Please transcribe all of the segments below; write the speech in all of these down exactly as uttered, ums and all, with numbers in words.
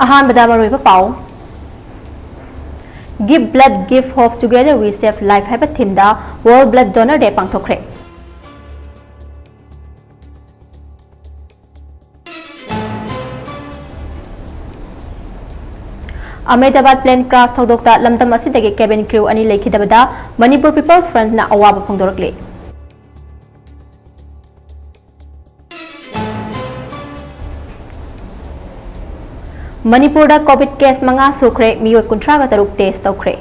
ꯑꯍꯥꯟꯕꯗ ꯃꯔꯨꯑꯣꯏꯕ ꯄꯥꯎ꯫ Give blood, give hope, together we save life ꯍꯥꯏꯕ theme ꯗ World Blood Donor Day ꯄꯥꯡꯊꯣꯛꯈ꯭ꯔꯦ꯫ Ahmedabad plane crash ꯊꯧꯗꯣꯛꯇ ꯂꯝꯗꯝ ꯑꯁꯤꯗꯒꯤ cabin crew ꯑꯅꯤ ꯂꯩꯈꯤꯗꯕꯗ Manipur People Front ꯅ ꯑꯋꯥꯕ ꯐꯣꯡꯗꯣꯔꯛꯂꯤ꯫ ꯃꯅꯤꯄꯨꯔꯗ COVID case ꯃꯉꯥ ꯁꯨꯈ꯭ꯔꯦ, ꯃꯤꯑꯣꯏ ꯀꯨꯟꯊ꯭ꯔꯥꯒ ꯇꯔꯨꯛ test ꯇꯧꯈ꯭ꯔꯦ꯫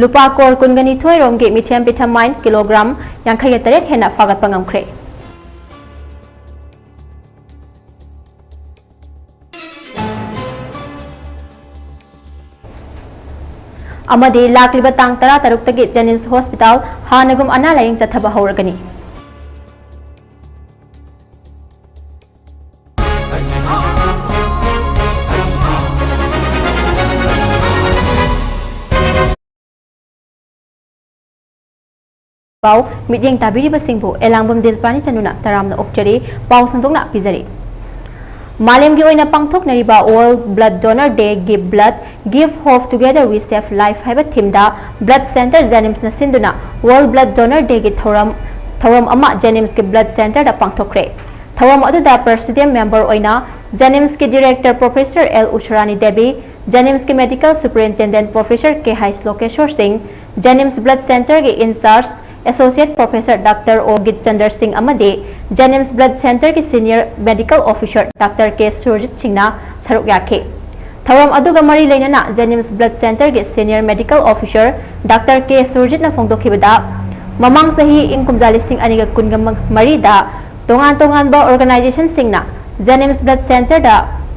ꯂꯨꯄꯥ ꯀ꯭ꯔꯣꯔ ꯀꯨꯟꯒ ꯅꯤꯊꯣꯏ ꯔꯣꯝꯒꯤ ꯃꯤꯊꯦꯝ ꯄꯤꯊꯝ ꯃꯥꯏꯟ ꯀꯤꯂꯣꯒ꯭ꯔꯥꯝ ꯌꯥꯡꯈꯩꯒ ꯇꯔꯦꯠ ꯍꯦꯟꯅ ꯐꯥꯒꯠꯄ ꯉꯝꯈ꯭ꯔꯦ꯫ ꯑꯃꯗꯤ ꯂꯥꯛꯂꯤꯕ ꯇꯥꯡ ꯇꯔꯥꯇꯔꯨꯛꯇꯒꯤ ꯖꯦꯅꯤꯝꯁ ꯍꯣꯁꯄꯤꯇꯥꯜ ꯍꯥꯟꯅꯒꯨꯝ ꯑꯅꯥ ꯂꯥꯌꯦꯡ ꯆꯠꯊꯕ ꯍꯧꯔꯒꯅꯤ꯫ ꯄꯥꯎ ꯃꯤꯠꯌꯦꯡ ꯇꯥꯕꯤꯔꯤꯕꯁꯤꯡꯕꯨ ꯑꯦꯂꯥꯡꯕꯝ ꯗꯤꯜꯄꯥꯅꯤ ꯆꯅꯨꯅ ꯇꯔꯥꯝꯅ ꯑꯣꯛꯆꯔꯤ꯫ ꯄꯥꯎ ꯁꯟꯗꯣꯛꯅ ꯄꯤꯖꯔꯤ꯫ ꯃꯥꯂꯦꯝꯒꯤ ꯑꯣꯏꯅ ꯄꯥꯡꯊꯣꯛꯅꯔꯤꯕ World Blood Donor Day, Give Blood, Give Hope, Together We Save Life ꯍꯥꯏꯕ theme ꯗ Blood Center ꯖꯦꯅꯤꯝꯁꯅ ꯁꯤꯟꯗꯨꯅ World Blood Donor Day ꯒꯤ ꯊꯧꯔꯝ, ꯊꯧꯔꯝ ꯑꯃ ꯖꯦꯅꯤꯝꯁꯀꯤ Blood Center ꯗ ꯄꯥꯡꯊꯣꯛꯈ꯭ꯔꯦ꯫ ꯊꯧꯔꯝ ꯑꯗꯨꯗ president member ꯑꯣꯏꯅ ꯖꯦꯅꯤꯝꯁꯀꯤ director professor L Usharani Devi, ꯖꯦꯅꯤꯝꯁꯀꯤ medical superintendent professor ꯀꯦ ꯍꯩꯁ ꯂꯣꯀꯦꯁꯣꯔ ꯁꯤꯡ, ꯖꯦꯅꯤꯝꯁ Blood Center ꯒꯤ in charge associate professor doctor O Gitchandra Singh ꯑꯃꯗꯤ ꯖꯦꯅꯤꯝꯁ Blood Center ꯒꯤ senior medical officer doctor K Surjit ꯁꯤꯡꯅ ꯁꯔꯨꯛ ꯌꯥꯈꯤ꯫ ꯊꯧꯔꯝ ꯑꯗꯨꯒ ꯃꯔꯤ ꯂꯩꯅꯅ ꯖꯦꯅꯤꯝꯁ Blood Center ꯒꯤ senior medical officer doctor K ꯁꯨꯔꯖꯤꯠꯅ ꯐꯣꯡꯗꯣꯛꯈꯤꯕꯗ, ꯃꯃꯥꯡ ꯆꯍꯤ ꯏꯪ ꯀꯨꯝꯖꯥ ꯂꯤꯁꯤꯡ ꯑꯅꯤꯒ ꯀꯨꯟꯒ ꯃꯔꯤꯗ ꯇꯣꯉꯥꯟ ꯇꯣꯉꯥꯟꯕ organization ꯁꯤꯡꯅ ꯖꯦꯅꯤꯝꯁ Blood Center ꯗ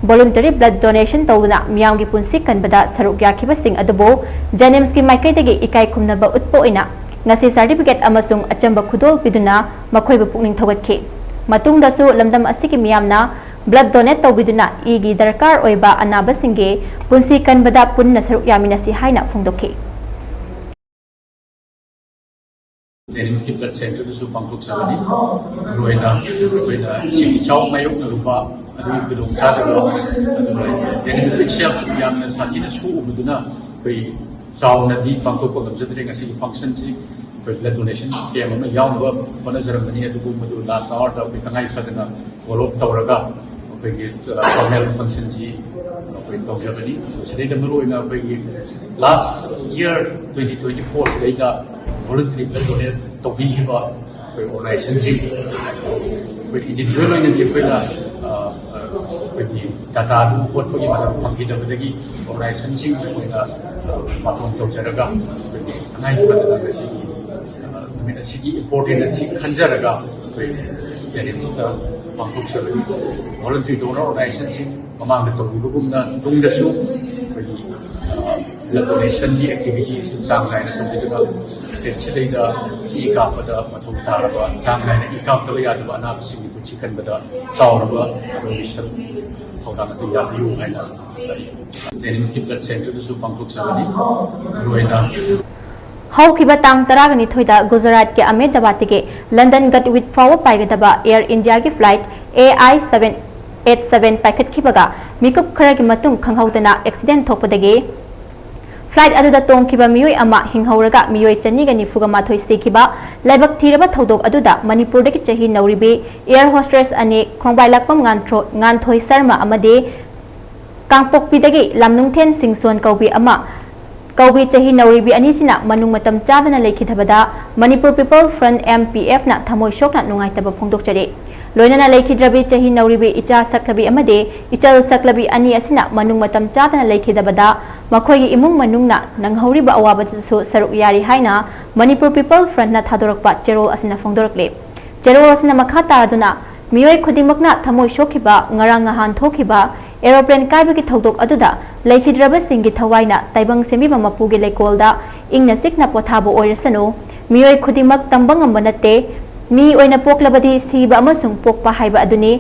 voluntary blood donation ꯇꯧꯗꯨꯅ ꯃꯤꯌꯥꯝꯒꯤ ꯄꯨꯟꯁꯤ ꯀꯟꯕꯗ ꯁꯔꯨꯛ ꯌꯥꯈꯤꯕꯁꯤꯡ ꯑꯗꯨꯕꯨ ꯖꯦꯅꯤꯝꯁꯀꯤ ꯃꯥꯏꯀꯩꯗꯒꯤ ꯏꯀꯥꯏ ꯈꯨꯝꯅꯕ ꯎꯠꯄ ꯑꯣꯏꯅ ꯉꯁꯤ certificate ꯑꯃꯁꯨꯡ ꯑꯆꯝꯕ ꯈꯨꯗꯣꯜ ꯄꯤꯗꯨꯅ ꯃꯈꯣꯏꯕꯨ ꯄꯨꯛꯅꯤꯡ ꯊꯧꯒꯠꯈꯤ꯫ ꯃꯇꯨꯡꯗꯁꯨ ꯂꯝꯗꯝ ꯑꯁꯤꯒꯤ ꯃꯤꯌꯥꯝꯅ blood donate ꯇꯧꯕꯤꯗꯨꯅ ꯏꯒꯤ ꯗꯔꯀꯥꯔ ꯑꯣꯏꯕ ꯑꯅꯥꯕꯁꯤꯡꯒꯤ ꯄꯨꯟꯁꯤ ꯀꯟꯕꯗ ꯄꯨꯟꯅ ꯁꯔꯨꯛ ꯌꯥꯃꯤꯟꯅꯁꯤ ꯍꯥꯏꯅ ꯐꯣꯡꯗꯣꯛꯈꯤ꯫ ꯖꯦꯅꯤꯝꯁꯀꯤ ꯕ꯭ꯂꯗ ꯁꯦꯟꯇꯔꯗꯁꯨ ꯄꯥꯡꯊꯣꯛꯆꯕꯅꯤ꯫ ꯃꯔꯨꯑꯣꯏꯅ ꯑꯩꯈꯣꯏꯅ ꯏꯁꯤꯡ ꯏꯆꯥꯎ ꯃꯥꯌꯣꯛꯅꯔꯨꯕ ꯑꯗꯨꯒꯤ ꯈꯨꯗꯣꯡꯆꯥꯗꯕ, ꯑꯗꯨꯒ ꯖꯦꯅꯤꯝꯁ ꯍꯛꯁꯦꯜ ꯌꯥꯝꯅ ꯁꯥꯊꯤꯅ ꯁꯣꯛꯎꯕꯗꯨꯅ ꯑꯩꯈꯣꯏ ꯆꯥꯎꯅꯗꯤ ꯄꯥꯡꯊꯣꯛꯄ ꯉꯝꯖꯗ꯭ꯔꯦ꯫ ꯉꯁꯤꯒꯤ ꯐꯪꯁꯟꯁꯤ ꯑꯩꯈꯣꯏ ꯕ꯭ꯂꯗ ꯗꯣꯅꯦꯁꯟ ꯀꯦꯝ ꯑꯃ ꯌꯥꯎꯅꯕ ꯍꯣꯠꯅꯖꯔꯝꯕꯅꯤ, ꯑꯗꯨꯕꯨ ꯃꯗꯨ ꯂꯥꯁ ꯑꯋꯥꯔꯗ ꯑꯩꯈꯣꯏ ꯇꯉꯥꯏ ꯐꯗꯅ ꯀꯣꯜ ꯑꯣꯐ ꯇꯧꯔꯒ ꯑꯩꯈꯣꯏꯒꯤ ꯐꯣꯔꯃꯦꯜ ꯐꯪꯁꯟꯁꯤ ꯑꯩꯈꯣꯏ ꯇꯧꯖꯕꯅꯤ꯫ ꯃꯁꯤꯗꯩꯗ ꯃꯔꯨꯑꯣꯏꯅ ꯑꯩꯈꯣꯏꯒꯤ ꯂꯥꯁ ꯏꯌꯥꯔ ꯇ꯭ꯋꯦꯟꯇꯤ ꯇ꯭ꯋꯦꯟꯇꯤ ꯐꯣꯔꯁꯤꯗꯩꯗ ꯚꯣꯂꯨꯟꯇꯔꯤ ꯕ꯭ꯂꯗ ꯗꯣꯅꯦꯠ ꯇꯧꯕꯤꯈꯤꯕ ꯑꯩꯈꯣꯏ ꯑꯣꯔꯒꯅꯥꯏꯖꯦꯁꯟꯁꯤꯡ, ꯑꯩꯈꯣꯏ ꯏꯟꯗꯤꯕꯤꯖꯨꯋꯦꯜ ꯑꯣꯏꯅꯗꯤ ꯑꯩꯈꯣꯏꯅ ꯑ, ꯑ, ꯑꯩꯈꯣꯏꯒꯤ ꯗꯥꯇꯥꯗꯨ ꯍꯣꯠꯄꯒꯤ ꯃꯇꯝ ꯐꯪꯈꯤꯗꯕꯗꯒꯤ ꯑꯣꯔꯒꯅꯥꯏꯖꯦꯁꯟꯁꯤꯡꯒꯤ ꯑꯣꯏꯅ ꯑ, ꯕꯥꯇꯣꯟ ꯇꯧꯖꯔꯒ ꯑꯩꯈꯣꯏꯒꯤ ꯇꯉꯥꯏ ꯐꯗꯅ ꯉꯁꯤꯒꯤ ꯑ, ꯅꯨꯃꯤꯠ ꯑꯁꯤꯒꯤ ꯏꯝꯄꯣꯔꯇꯦꯟ ꯑꯁꯤ ꯈꯟꯖꯔꯒ ꯑꯩꯈꯣꯏ ꯖꯦꯅꯤꯝꯁꯇ ꯄꯥꯡꯊꯣꯛꯆꯕꯅꯤ꯫ ꯚꯣꯂꯨꯟꯇꯔꯤ ꯗꯣꯅꯔ ꯑꯣꯔꯒꯅꯥꯏꯖꯦꯁꯟꯁꯤꯡ ꯃꯃꯥꯡꯗ ꯇꯧꯈꯤꯕꯒꯨꯝꯅ ꯇꯨꯡꯗꯁꯨ ꯑꯩꯈꯣꯏꯒꯤ ꯕ꯭ꯂꯗ ꯗꯣꯅꯦꯁꯟꯒꯤ ꯑꯦꯛꯇꯤꯚꯤꯇꯤ ꯑꯁꯤ ꯆꯥꯡ ꯅꯥꯏꯅ ꯇꯧꯕꯤꯗꯨꯅ ꯁ꯭ꯇꯦꯠꯁꯤꯗꯩꯗ ꯏ ꯀꯥꯞꯄꯗ ꯃꯊꯧ ꯇꯥꯔꯕ, ꯆꯥꯡ ꯅꯥꯏꯅ ꯏ ꯀꯥꯞꯇꯕ ꯌꯥꯗꯕ ꯑꯅꯥꯕꯁꯤꯡꯒꯤ ꯄꯨꯟꯁꯤ ꯀꯟꯕꯗ ꯆꯥꯎꯔꯕ ꯑꯗꯣꯝꯒꯤ ꯁꯔꯨꯛ ꯊꯧꯗꯥꯡ ꯑꯗꯨ ꯌꯥꯕꯤꯌꯨ ꯍꯥꯏꯅ ꯖꯦꯅꯤꯝꯁꯀꯤ ꯕ꯭ꯂꯗ ꯁꯦꯟꯇꯔꯗꯁꯨ ꯄꯥꯡꯊꯣꯛꯆꯕꯅꯤ꯫ ꯃꯔꯨꯑꯣꯏꯅ ꯍꯧꯈꯤꯕ ꯇꯥꯡ ꯇꯔꯥꯒ ꯅꯤꯊꯣꯏꯗ ꯒꯨꯖꯔꯥꯠꯀꯤ ꯑꯍꯃꯦꯗꯕꯥꯗꯇꯒꯤ ꯂꯟꯗꯟ ꯒꯠꯋꯤꯛ ꯐꯥꯎꯕ ꯄꯥꯏꯒꯗꯕ ꯑꯦꯌꯔ ꯏꯟꯗꯤꯌꯥꯒꯤ flight A I seven eight seven ꯄꯥꯏꯈꯠꯈꯤꯕꯒ ꯃꯤꯀꯨꯞ ꯈꯔꯒꯤ ꯃꯇꯨꯡ ꯈꯪꯍꯧꯗꯅ ꯑꯦꯛꯁꯤꯗꯦꯟ ꯊꯣꯛꯄꯗꯒꯤ ꯐ꯭ꯂꯥꯏꯠ ꯑꯗꯨꯗ ꯇꯣꯡꯈꯤꯕ ꯃꯤꯑꯣꯏ ꯑꯃ ꯍꯤꯡꯍꯧꯔꯒ ꯃꯤꯑꯣꯏ ꯆꯅꯤꯒ ꯅꯤꯐꯨꯒ ꯃꯥꯊꯣꯏ ꯁꯤꯈꯤꯕ ꯂꯥꯏꯕꯛ ꯊꯤꯔꯕ ꯊꯧꯗꯣꯛ ꯑꯗꯨꯗ ꯃꯅꯤꯄꯨꯔꯗꯒꯤ ꯆꯍꯤ ꯅꯧꯔꯤꯕꯤ ꯑꯦꯌꯔ ꯍꯣꯁꯇ꯭ꯔꯦꯁ ꯑꯅꯤ ꯈꯣꯡꯕꯥꯏ ꯂꯥꯛꯄꯝ ꯉꯥꯟꯊ꯭ꯔꯣ-, ꯉꯥꯟꯊꯣꯏ ꯁꯔꯃ ꯑꯃꯗꯤ ꯀꯥꯡꯄꯣꯛꯄꯤꯗꯒꯤ ꯂꯝꯅꯨꯡꯊꯦꯟ ꯁꯤꯡꯁꯣꯟ ꯀꯧꯕꯤ ꯑꯃ, ꯀꯧꯕꯤ ꯆꯍꯤ ꯅꯧꯔꯤꯕꯤ ꯑꯅꯤꯁꯤꯅ ꯃꯅꯨꯡ ꯃꯇꯝ ꯆꯥꯗꯅ ꯂꯩꯈꯤꯗꯕꯗ Manipur people front, M P ꯑꯦꯐꯅ ꯊꯃꯣꯏ ꯁꯣꯛꯅ ꯅꯨꯡꯉꯥꯏꯇꯕ ꯐꯣꯡꯗꯣꯛꯆꯔꯤ꯫ ꯂꯣꯏꯅꯅ ꯂꯩꯈꯤꯗ꯭ꯔꯕꯤ ꯆꯍꯤ ꯅꯧꯔꯤꯕꯤ ꯏꯆꯥ ꯁꯛꯂꯕꯤ ꯑꯃꯗꯤ ꯏꯆꯜ ꯁꯛꯂꯕꯤ ꯑꯅꯤ ꯑꯁꯤꯅ ꯃꯅꯨꯡ ꯃꯇꯝ ꯆꯥꯗꯅ ꯂꯩꯈꯤꯗꯕꯗ ꯃꯈꯣꯏꯒꯤ ꯏꯃꯨꯡ ꯃꯅꯨꯡꯅ ꯅꯪꯍꯧꯔꯤꯕ ꯑꯋꯥꯕꯗꯁꯨ ꯁꯔꯨꯛ ꯌꯥꯔꯤ ꯍꯥꯏꯅ ꯃꯅꯤꯄꯨꯔ ꯄꯤꯄꯜ ꯐ꯭ꯔꯟꯠꯅ ꯊꯥꯗꯣꯔꯛꯄ ꯆꯦꯔꯣꯜ ꯑꯁꯤꯅ ꯐꯣꯡꯗꯣꯔꯛꯂꯤ꯫ ꯆꯦꯔꯣꯜ ꯑꯁꯤꯅ ꯃꯈꯥ ꯇꯥꯗꯨꯅ ꯃꯤꯑꯣꯏ ꯈꯨꯗꯤꯡꯃꯛꯅ ꯊꯃꯣꯏ ꯁꯣꯛꯈꯤꯕ ꯉꯔꯥꯡ ꯅꯍꯥꯟ ꯊꯣꯛꯈꯤꯕ ꯑꯦꯔꯣꯄ꯭ꯂꯦꯟ ꯀꯥꯏꯕꯒꯤ ꯊꯧꯗꯣꯛ ꯑꯗꯨꯗ ꯂꯩꯈꯤꯗ꯭ꯔꯕꯁꯤꯡꯒꯤ ꯊꯋꯥꯏꯅ ꯇꯥꯏꯕꯪ ꯁꯦꯝꯕꯤꯕ ꯃꯄꯨꯒꯤ ꯂꯩꯀꯣꯜꯗ ꯏꯪꯅ ꯆꯤꯛꯅ ꯄꯣꯊꯥꯕ ꯑꯣꯏꯔꯁꯅꯨ꯫ ꯃꯤꯑꯣꯏ ꯈꯨꯗꯤꯡꯃꯛ ꯇꯝꯕ ꯉꯝꯕ ꯅꯠꯇꯦ꯫ ꯃꯤ ꯑꯣꯏꯅ ꯄꯣꯛꯂꯕꯗꯤ ꯁꯤꯕ ꯑꯃꯁꯨꯡ ꯄꯣꯛꯄ ꯍꯥꯏꯕ ꯑꯗꯨꯅꯤ꯫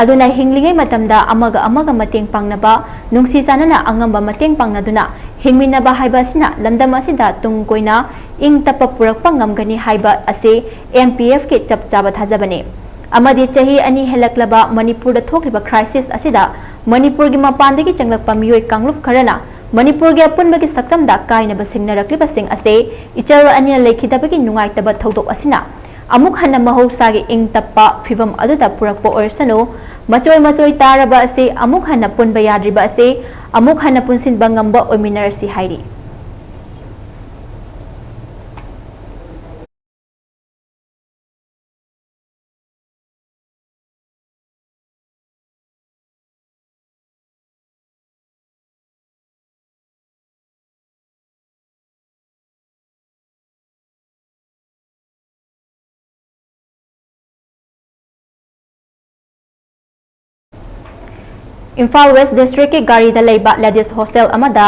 ꯑꯗꯨꯅ ꯍꯤꯡꯂꯤꯉꯩ ꯃꯇꯝꯗ ꯑꯃꯒ ꯑꯃꯒ ꯃꯇꯦꯡ ꯄꯥꯡꯅꯕ, ꯅꯨꯡꯁꯤ ꯆꯥꯟꯅꯅ ꯑꯉꯝꯕ ꯃꯇꯦꯡ ꯄꯥꯡꯅꯗꯨꯅ ꯍꯤꯡꯃꯤꯟꯅꯕ ꯍꯥꯏꯕ ꯑꯁꯤꯅ ꯂꯝꯗꯝ ꯑꯁꯤꯗ ꯇꯨꯡ ꯀꯣꯏꯅ ꯏꯪ ꯇꯞꯄ ꯄꯨꯔꯛꯄ ꯉꯝꯒꯅꯤ ꯍꯥꯏꯕ ꯑꯁꯤ M P F ꯀꯤ ꯆꯞ ꯆꯥꯕ ꯊꯥꯖꯕꯅꯤ꯫ ꯑꯃꯗꯤ ꯆꯍꯤ ꯑꯅꯤ ꯍꯦꯜꯂꯛꯂꯕ ꯃꯅꯤꯄꯨꯔꯗ ꯊꯣꯛꯂꯤꯕ crisis ꯑꯁꯤꯗ ꯃꯅꯤꯄꯨꯔꯒꯤ ꯃꯄꯥꯟꯗꯒꯤ ꯆꯪꯂꯛꯄ ꯃꯤꯑꯣꯏ ꯀꯥꯡꯂꯨꯞ ꯈꯔꯅ ꯃꯅꯤꯄꯨꯔꯒꯤ ꯑꯄꯨꯟꯕꯒꯤ ꯁꯛꯇꯝꯗ ꯀꯥꯏꯅꯕ ꯁꯤꯡꯅꯔꯛꯂꯤꯕꯁꯤꯡ ꯑꯁꯤ ꯏꯆꯜ ꯑꯅꯤꯅ ꯂꯩꯈꯤꯗꯕꯒꯤ ꯅꯨꯡꯉꯥꯏꯇꯕ ꯊꯧꯗꯣꯛ ꯑꯁꯤꯅ ꯑꯃꯨꯛ ꯍꯟꯅ ꯃꯍꯧꯁꯥꯒꯤ ꯏꯪ ꯇꯞꯄ ꯐꯤꯚꯝ ꯑꯗꯨꯗ ꯄꯨꯔꯛꯄ ꯑꯣꯏꯔꯁꯅꯨ, ꯃꯆꯣꯏ ꯃꯆꯣꯏ ꯇꯥꯔꯕ ꯑꯁꯤ ꯑꯃꯨꯛ ꯍꯟꯅ ꯄꯨꯟꯕ ꯌꯥꯗ꯭ꯔꯤꯕ ꯑꯁꯤ ꯑꯃꯨꯛ ꯍꯟꯅ ꯄꯨꯟꯁꯤꯟꯕ ꯉꯝꯕ ꯑꯣꯏꯃꯤꯟꯅꯔꯁꯤ ꯍꯥꯏꯔꯤ꯫ ꯏꯝꯐꯥꯜ West District ꯀꯤ ꯒꯥꯔꯤꯗ ꯂꯩꯕ ladies hostel ꯑꯃꯗ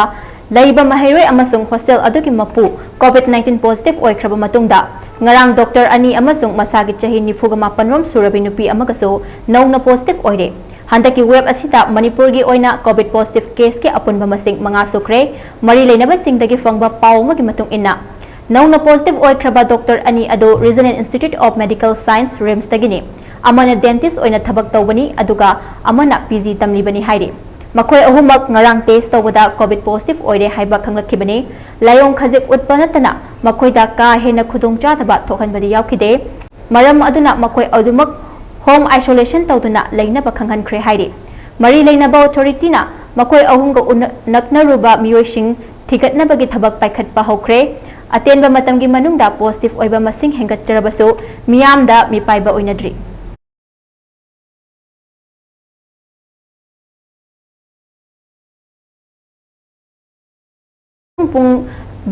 ꯂꯩꯕ ꯃꯍꯩꯔꯣꯏ ꯑꯃꯁꯨꯡ hostel ꯑꯗꯨꯒꯤ ꯃꯄꯨ COVID nineteen positive ꯑꯣꯏꯈ꯭ꯔꯕ ꯃꯇꯨꯡꯗ, ꯉꯔꯥꯡ doctor ꯑꯅꯤ ꯑꯃꯁꯨꯡ ꯃꯁꯥꯒꯤ ꯆꯍꯤ ꯅꯤꯐꯨꯒ ꯃꯥꯄꯟ ꯔꯣꯝ ꯁꯨꯔꯕꯤ ꯅꯨꯄꯤ ꯑꯃꯒꯁꯨ ꯅꯧꯅ positive ꯑꯣꯏꯔꯦ꯫ ꯍꯟꯗꯛꯀꯤ wave ꯑꯁꯤꯗ ꯃꯅꯤꯄꯨꯔꯒꯤ ꯑꯣꯏꯅ COVID positive case ꯀꯤ ꯑꯄꯨꯟꯕ ꯃꯁꯤꯡ ꯃꯉꯥ ꯁꯨꯈ꯭ꯔꯦ꯫ ꯃꯔꯤ ꯂꯩꯅꯕꯁꯤꯡꯗꯒꯤ ꯐꯪꯕ ꯄꯥꯎ ꯑꯃꯒꯤ ꯃꯇꯨꯡ ꯏꯟꯅ, ꯅꯧꯅ positive ꯑꯣꯏꯈ꯭ꯔꯕ doctor ꯑꯅꯤ ꯑꯗꯨ Regional Institute of Medical Science, RIMS ꯇꯒꯤꯅꯤ꯫ ꯑꯃꯅ dentist ꯑꯣꯏꯅ ꯊꯕꯛ ꯇꯧꯕꯅꯤ, ꯑꯗꯨꯒ ꯑꯃꯅ P G ꯇꯝꯂꯤꯕꯅꯤ ꯍꯥꯏꯔꯤ꯫ ꯃꯈꯣꯏ ꯑꯍꯨꯝꯃꯛ ꯉꯔꯥꯡ test ꯇꯧꯕꯗ COVID positive ꯑꯣꯏꯔꯦ ꯍꯥꯏꯕ ꯈꯪꯂꯛꯈꯤꯕꯅꯤ꯫ ꯂꯥꯏꯑꯣꯡ ꯈꯖꯤꯛ ꯎꯠꯄ ꯅꯠꯇꯅ ꯃꯈꯣꯏꯗ ꯀꯥ ꯍꯦꯟꯅ ꯈꯨꯗꯣꯡꯆꯥꯗꯕ ꯊꯣꯛꯍꯟꯕꯗꯤ ꯌꯥꯎꯈꯤꯗꯦ꯫ ꯃꯔꯝ ꯑꯗꯨꯅ ꯃꯈꯣꯏ ꯑꯗꯨꯃꯛ home isolation ꯇꯧꯗꯨꯅ ꯂꯩꯅꯕ ꯈꯪꯍꯟꯈ꯭ꯔꯦ ꯍꯥꯏꯔꯤ꯫ ꯃꯔꯤ ꯂꯩꯅꯕ authority ꯅ ꯃꯈꯣꯏ ꯑꯍꯨꯝꯒ ꯎꯅ-, ꯅꯛꯅꯔꯨꯕ ꯃꯤꯑꯣꯏꯁꯤꯡ ꯊꯤꯒꯠꯅꯕꯒꯤ ꯊꯕꯛ ꯄꯥꯏꯈꯠꯄ ꯍꯧꯈ꯭ꯔꯦ꯫ ꯑꯇꯦꯟꯕ ꯃꯇꯝꯒꯤ ꯃꯅꯨꯡꯗ positive ꯑꯣꯏꯕ ꯃꯁꯤꯡ ꯍꯦꯟꯒꯠꯆꯔꯕꯁꯨ ꯃꯤꯌꯥꯝꯗ ꯃꯤꯄꯥꯏꯕ ꯑꯣꯏꯅꯗ꯭ꯔꯤ꯫ ꯄꯨꯡ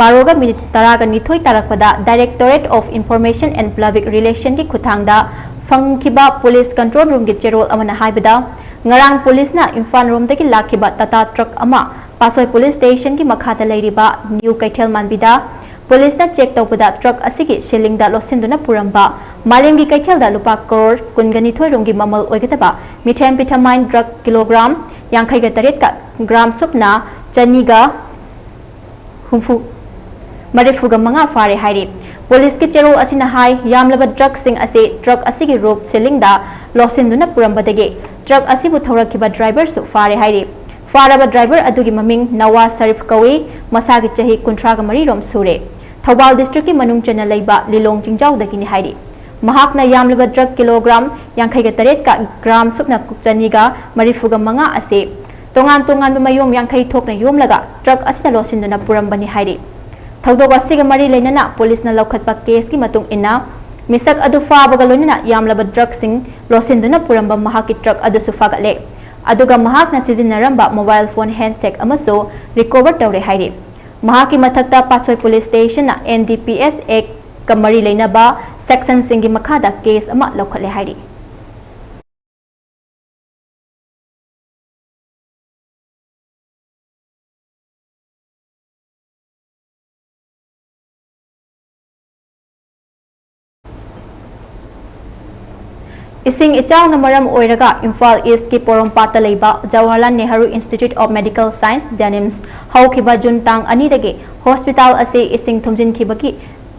ꯕꯥꯔꯣꯒ ꯃꯤꯅꯤꯠ ꯇꯔꯥꯒ ꯅꯤꯊꯣꯏ ꯇꯥꯔꯛꯄꯗ Directorate of Information and Public Relation ꯒꯤ ꯈꯨꯠꯊꯥꯡꯗ ꯐꯪꯈꯤꯕ police control room ꯒꯤ ꯆꯦꯔꯣꯜ ꯑꯃꯅ ꯍꯥꯏꯕꯗ, ꯉꯔꯥꯡ police ꯅ ꯏꯝꯐꯥꯜ ꯔꯣꯝꯗꯒꯤ ꯂꯥꯛꯈꯤꯕ Tata truck ꯑꯃ ꯄꯥꯠꯁꯣꯏ police station ꯒꯤ ꯃꯈꯥꯗ ꯂꯩꯔꯤꯕ New ꯀꯩꯊꯦꯜ ꯃꯥꯟꯕꯤꯗ police ꯅ check ꯇꯧꯕꯗ truck ꯑꯁꯤꯒꯤ ceiling ꯗ ꯂꯣꯠꯁꯤꯟꯗꯨꯅ ꯄꯨꯔꯝꯕ ꯃꯥꯂꯦꯝꯒꯤ ꯀꯩꯊꯦꯜꯗ ꯂꯨꯄꯥ ꯀ꯭ꯔꯣꯔ ꯀꯨꯟꯒ ꯅꯤꯊꯣꯏ ꯔꯣꯝꯒꯤ ꯃꯃꯜ ꯑꯣꯏꯒꯗꯕ methamphetamine drug kilogram ꯌꯥꯡꯈꯩꯒ ꯇꯔꯦꯠꯀ gram ꯁꯨꯞꯅ ꯆꯅꯤꯒ ꯍꯨꯝꯐꯨ, ꯃꯔꯤꯐꯨꯒ ꯃꯉꯥ ꯐꯥꯔꯦ ꯍꯥꯏꯔꯤ꯫ ꯄꯨꯂꯤꯁꯀꯤ ꯆꯦꯔꯣꯜ ꯑꯁꯤꯅ ꯍꯥꯏ, ꯌꯥꯝꯂꯕ ꯗ꯭ꯔꯒꯁꯤꯡ ꯑꯁꯤ ꯇ꯭ꯔꯛ ꯑꯁꯤꯒꯤ ꯔꯨꯐ ꯁꯤꯂꯤꯡꯗ ꯂꯣꯠꯁꯤꯟꯗꯨꯅ ꯄꯨꯔꯝꯕꯗꯒꯤ ꯇ꯭ꯔꯛ ꯑꯁꯤꯕꯨ ꯊꯧꯔꯛꯈꯤꯕ ꯗ꯭ꯔꯥꯏꯚꯔꯁꯨ ꯐꯥꯔꯦ ꯍꯥꯏꯔꯤ꯫ ꯐꯥꯔꯕ ꯗ꯭ꯔꯥꯏꯚꯔ ꯑꯗꯨꯒꯤ ꯃꯃꯤꯡ ꯅꯋꯥꯖ ꯁꯔꯤꯐ ꯀꯧꯏ꯫ ꯃꯁꯥꯒꯤ ꯆꯍꯤ ꯀꯨꯟꯊ꯭ꯔꯥꯒ ꯃꯔꯤ ꯔꯣꯝ ꯁꯨꯔꯦ꯫ ꯊꯧꯕꯥꯜ ꯗꯤꯁꯇ꯭ꯔꯤꯛꯀꯤ ꯃꯅꯨꯡ ꯆꯟꯅ ꯂꯩꯕ ꯂꯤꯂꯣꯡ ꯆꯤꯡꯖꯥꯎꯗꯒꯤꯅꯤ ꯍꯥꯏꯔꯤ꯫ ꯃꯍꯥꯛꯅ ꯌꯥꯝꯂꯕ ꯗ꯭ꯔꯒ ꯀꯤꯂꯣꯒ꯭ꯔꯥꯝ ꯌꯥꯡꯈꯩꯒ ꯇꯔꯦꯠꯀ ꯒ꯭ꯔꯥꯝ ꯁꯨꯞꯅ ꯆꯅꯤꯒ ꯃꯔꯤꯐꯨꯒ ꯃꯉꯥ ꯑꯁꯤ ꯇꯣꯉꯥꯟ ꯇꯣꯉꯥꯟꯕ ꯃꯌꯣꯝ ꯌꯥꯡꯈꯩ ꯊꯣꯛꯅ ꯌꯣꯝꯂꯒ ꯇ꯭ꯔꯛ ꯑꯁꯤꯗ ꯂꯣꯠꯁꯤꯟꯗꯨꯅ ꯄꯨꯔꯝꯕꯅꯤ ꯍꯥꯏꯔꯤ꯫ ꯊꯧꯗꯣꯛ ꯑꯁꯤꯒ ꯃꯔꯤ ꯂꯩꯅꯅ ꯄꯨꯂꯤꯁꯅ ꯂꯧꯈꯠꯄ ꯀꯦꯁꯀꯤ ꯃꯇꯨꯡ ꯏꯟꯅ, ꯃꯤꯁꯛ ꯑꯗꯨ ꯐꯥꯕꯒ ꯂꯣꯏꯅꯅ ꯌꯥꯝꯂꯕ ꯗ꯭ꯔꯒꯁꯤꯡ ꯂꯣꯠꯁꯤꯟꯗꯨꯅ ꯄꯨꯔꯝꯕ ꯃꯍꯥꯛꯀꯤ ꯇ꯭ꯔꯛ ꯑꯗꯨꯁꯨ ꯐꯥꯒꯠꯂꯦ꯫ ꯑꯗꯨꯒ ꯃꯍꯥꯛꯅ ꯁꯤꯖꯤꯟꯅꯔꯝꯕ ꯃꯣꯕꯥꯏꯜ ꯐꯣꯟ ꯍꯦꯟꯗꯁꯦꯠ ꯑꯃꯁꯨ ꯔꯤꯀꯣꯚꯔ ꯇꯧꯔꯦ ꯍꯥꯏꯔꯤ꯫ ꯃꯍꯥꯛꯀꯤ ꯃꯊꯛꯇ ꯄꯥꯠꯁꯣꯏ police ꯁ꯭ꯇꯦꯁꯟꯅ N D P S ꯑꯦꯛꯀ ꯃꯔꯤ ꯂꯩꯅꯕ ꯁꯦꯛꯁꯟꯁꯤꯡꯒꯤ ꯃꯈꯥꯗ ꯀꯦꯁ ꯑꯃ ꯂꯧꯈꯠꯂꯦ ꯍꯥꯏꯔꯤ꯫ ꯏꯁꯤꯡ ꯏꯆꯥꯎꯅ ꯃꯔꯝ ꯑꯣꯏꯔꯒ ꯏꯝꯐꯥꯜ ꯏꯁꯀꯤ ꯄꯣꯔꯣꯝꯄꯥꯠꯇ ꯂꯩꯕ Jawaharlal Nehru institute of medical science, JNIMS, ꯍꯧꯈꯤꯕ ꯖꯨꯟ ꯇꯥꯡ ꯑꯅꯤꯗꯒꯤ ꯍꯣꯁꯄꯤꯇꯥꯜ ꯑꯁꯤ ꯏꯁꯤꯡ ꯊꯨꯝꯖꯤꯟꯈꯤꯕꯒꯤ,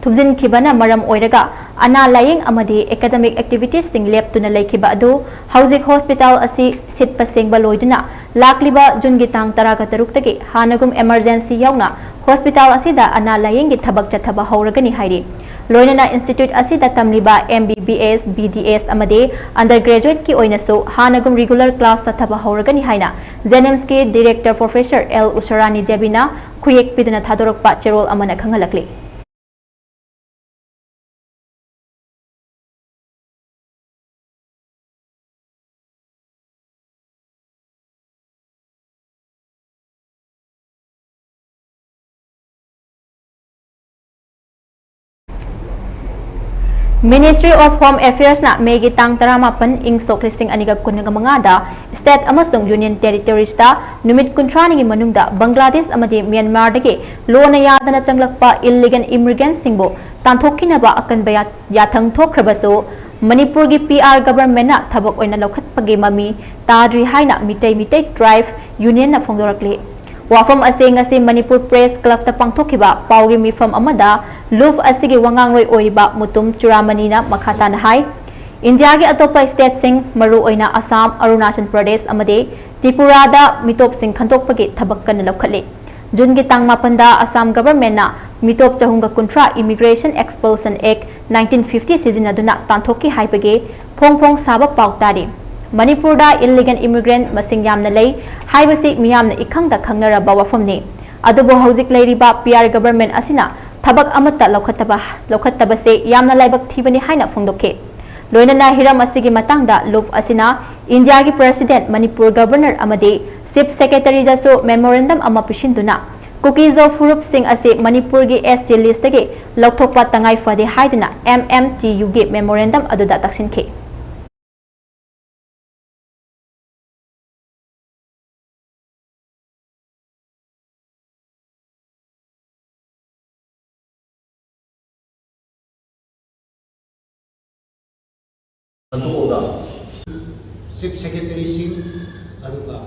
ꯊꯨꯝꯖꯤꯟꯈꯤꯕꯅ ꯃꯔꯝ ꯑꯣꯏꯔꯒ ꯑꯅꯥ ꯂꯥꯌꯦꯡ ꯑꯃꯗꯤ ꯑꯦꯀꯥꯗꯦꯃꯤꯛ ꯑꯦꯛꯇꯤꯚꯤꯇꯤꯁꯁꯤꯡ ꯂꯦꯞꯇꯨꯅ ꯂꯩꯈꯤꯕ ꯑꯗꯨ ꯍꯧꯖꯤꯛ ꯍꯣꯁꯄꯤꯇꯥꯜ ꯑꯁꯤ ꯁꯤꯠꯄ ꯁꯦꯡꯕ ꯂꯣꯏꯗꯨꯅ ꯂꯥꯛꯂꯤꯕ ꯖꯨꯟꯒꯤ ꯇꯥꯡ ꯇꯔꯥꯒ ꯇꯔꯨꯛꯇꯒꯤ ꯍꯥꯟꯅꯒꯨꯝ ꯏꯃꯔꯖꯦꯟꯁꯤ ꯌꯥꯎꯅ ꯍꯣꯁꯄꯤꯇꯥꯜ ꯑꯁꯤꯗ ꯑꯅꯥ ꯂꯥꯌꯦꯡꯒꯤ ꯊꯕꯛ ꯆꯠꯊꯕ ꯍꯧꯔꯒꯅꯤ ꯍꯥꯏꯔꯤ꯫ ꯂꯣꯏꯅꯅ ꯏꯟꯁꯇꯤꯇ꯭ꯌꯨꯠ ꯑꯁꯤꯗ ꯇꯝꯂꯤꯕ ꯑꯦꯝ ꯕꯤ ꯕꯤ ꯑꯦꯁ, ꯕꯤ ꯗꯤ ꯑꯦꯁ ꯑꯃꯗꯤ ꯑꯟꯗꯔ ꯒ꯭ꯔꯦꯖꯨꯑꯦꯠꯀꯤ ꯑꯣꯏꯅꯁꯨ ꯍꯥꯟꯅꯒꯨꯝ ꯔꯤꯒꯨꯂꯔ ꯀ꯭ꯂꯥꯁ ꯆꯠꯊꯕ ꯍꯧꯔꯒꯅꯤ ꯍꯥꯏꯅ ꯖꯦꯅꯤꯝꯁꯀꯤ ꯗꯤꯔꯦꯛꯇꯔ ꯄ꯭ꯔꯣꯐꯦꯁꯔ ꯑꯦꯜ ꯎꯁꯥꯔꯥꯅꯤ ꯗꯦꯕꯤꯅ ꯈꯨꯌꯦꯛ ꯄꯤꯗꯨꯅ ꯊꯥꯗꯣꯔꯛꯄ ꯆꯦꯔꯣꯜ ꯑꯃꯅ ꯈꯪꯍꯜꯂꯛꯂꯤ꯫ Ministry of Home Affairs ꯅ ꯃꯦꯒꯤ ꯇꯥꯡ ꯇꯔꯥꯃꯥꯄꯟ, ꯏꯪ ꯁꯣꯛ ꯂꯤꯁꯤꯡ ꯑꯅꯤꯒ ꯀꯨꯟꯃꯉꯥꯗ state ꯑꯃꯁꯨꯡ union territories ꯇ ꯅꯨꯃꯤꯠ ꯀꯨꯟꯊ꯭ꯔꯥꯅꯤꯒꯤ ꯃꯅꯨꯡꯗ ꯕꯪꯒ꯭ꯂꯥꯗꯦꯁ ꯑꯃꯗꯤ ꯃ꯭ꯌꯥꯟꯃꯥꯔꯗꯒꯤ ꯂꯣꯟꯅ ꯌꯥꯗꯅ ꯆꯪꯂꯛꯄ illegal immigrants ꯁꯤꯡꯕꯨ ꯇꯥꯟꯊꯣꯛꯈꯤꯅꯕ ꯑꯀꯟꯕ ꯌꯥ-, ꯌꯥꯊꯪ ꯊꯣꯛꯈ꯭ꯔꯕꯁꯨ, ꯃꯅꯤꯄꯨꯔꯒꯤ ꯄꯤ ꯑꯥꯔ government ꯅ ꯊꯕꯛ ꯑꯣꯏꯅ ꯂꯧꯈꯠꯄꯒꯤ ꯃꯃꯤ ꯇꯥꯗ꯭ꯔꯤ ꯍꯥꯏꯅ ꯃꯤꯇꯩ, ꯃꯤꯇꯩ tribe union ꯅ ꯐꯣꯡꯗꯣꯔꯛꯂꯤ꯫ ꯋꯥꯐꯝ ꯑꯁꯤ ꯉꯁꯤ ꯃꯅꯤꯄꯨꯔ ꯄ꯭ꯔꯦꯁ ꯀ꯭ꯂꯕꯇ ꯄꯥꯡꯊꯣꯛꯈꯤꯕ ꯄꯥꯎꯒꯤ ꯃꯤꯐꯝ ꯑꯃꯗ ꯂꯨꯐ ꯑꯁꯤꯒꯤ ꯋꯥꯉꯥꯡꯂꯣꯏ ꯑꯣꯏꯔꯤꯕ ꯃꯨꯇꯨꯝ ꯆꯨꯔꯥꯃꯅꯤꯅ ꯃꯈꯥ ꯇꯥꯅ ꯍꯥꯏ꯫ ꯏꯟꯗꯤꯌꯥꯒꯤ ꯑꯇꯣꯞꯄ ꯁ꯭ꯇꯦꯠꯁꯤꯡ, ꯃꯔꯨꯑꯣꯏꯅ ꯑꯁꯥꯝ, ꯑꯔꯨꯅꯥꯆꯜ ꯄ꯭ꯔꯗꯦꯁ ꯑꯃꯗꯤ ꯇ꯭ꯔꯤꯄꯨꯔꯥꯗ ꯃꯤꯇꯣꯞꯁꯤꯡ ꯈꯟꯗꯣꯛꯄꯒꯤ ꯊꯕꯛ ꯀꯟꯅ ꯂꯧꯈꯠꯂꯤ꯫ ꯖꯨꯟꯒꯤ ꯇꯥꯡ ꯃꯥꯄꯟꯗ ꯑꯁꯥꯝ ꯒꯚꯔꯟꯃꯦꯟꯠꯅ ꯃꯤꯇꯣꯞ ꯆꯍꯨꯝꯒ ꯀꯨꯟꯊ꯭ꯔꯥ Immigration Expulsion Act nineteen fifty ꯁꯤꯖꯤꯟꯅꯗꯨꯅ ꯇꯥꯟꯊꯣꯛꯈꯤ ꯍꯥꯏꯕꯒꯤ ꯐꯣꯡ ꯐꯣꯡ ꯁꯥꯕ ꯄꯥꯎ ꯇꯥꯔꯤ꯫ ꯃꯅꯤꯄꯨꯔꯗ ꯏꯜꯂꯤꯒꯦꯜ ꯏꯃꯤꯒ꯭ꯔꯦꯟꯠ ꯃꯁꯤꯡ ꯌꯥꯝꯅ ꯂꯩ ꯍꯥꯏꯕꯁꯤ ꯃꯤꯌꯥꯝꯅ ꯏꯈꯪꯗ ꯈꯪꯅꯔꯕ ꯋꯥꯐꯝꯅꯤ꯫ ꯑꯗꯨꯕꯨ ꯍꯧꯖꯤꯛ ꯂꯩꯔꯤꯕ ꯄꯤ ꯑꯥꯔ ꯒꯚꯔꯟꯃꯦꯟꯠ ꯑꯁꯤꯅ ꯊꯕꯛ ꯑꯃꯠꯇ ꯂꯧꯈꯠꯇꯕ, ꯂꯧꯈꯠꯇꯕꯁꯦ ꯌꯥꯝꯅ ꯂꯥꯏꯕꯛ ꯊꯤꯕꯅꯤ ꯍꯥꯏꯅ ꯐꯣꯡꯗꯣꯛꯈꯤ꯫ ꯂꯣꯏꯅꯅ ꯍꯤꯔꯝ ꯑꯁꯤꯒꯤ ꯃꯇꯥꯡꯗ ꯂꯨꯐ ꯑꯁꯤꯅ ꯏꯟꯗꯤꯌꯥꯒꯤ ꯄ꯭ꯔꯦꯁꯤꯗꯦꯟꯠ, ꯃꯅꯤꯄꯨꯔ ꯒꯚꯔꯅꯔ ꯑꯃꯗꯤ ꯆꯤꯐ ꯁꯦꯀ꯭ꯔꯦꯇꯔꯤꯗꯁꯨ ꯃꯦꯃꯣꯔꯦꯟꯗꯝ ꯑꯃ ꯄꯤꯁꯤꯟꯗꯨꯅ ꯀꯨꯀꯤ-ꯖꯣ ꯐꯨꯔꯨꯞꯁꯤꯡ ꯑꯁꯤ ꯃꯅꯤꯄꯨꯔꯒꯤ ꯑꯦꯁ ꯇꯤ ꯂꯤꯁ꯭ꯠꯇꯒꯤ ꯂꯧꯊꯣꯛꯄ ꯇꯉꯥꯏ ꯐꯗꯦ ꯍꯥꯏꯗꯨꯅ ꯑꯦꯝ ꯑꯦꯝ ꯇꯤ ꯌꯨꯒꯤ ꯃꯦꯃꯣꯔꯦꯟꯗꯝ ꯑꯗꯨꯗ ꯇꯛꯁꯤꯟꯈꯤ꯫ ꯑꯗꯨꯒ ꯆꯤꯐ ꯁꯦꯀ꯭ꯔꯦꯇꯔꯤꯁꯤꯡ, ꯑꯗꯨꯒ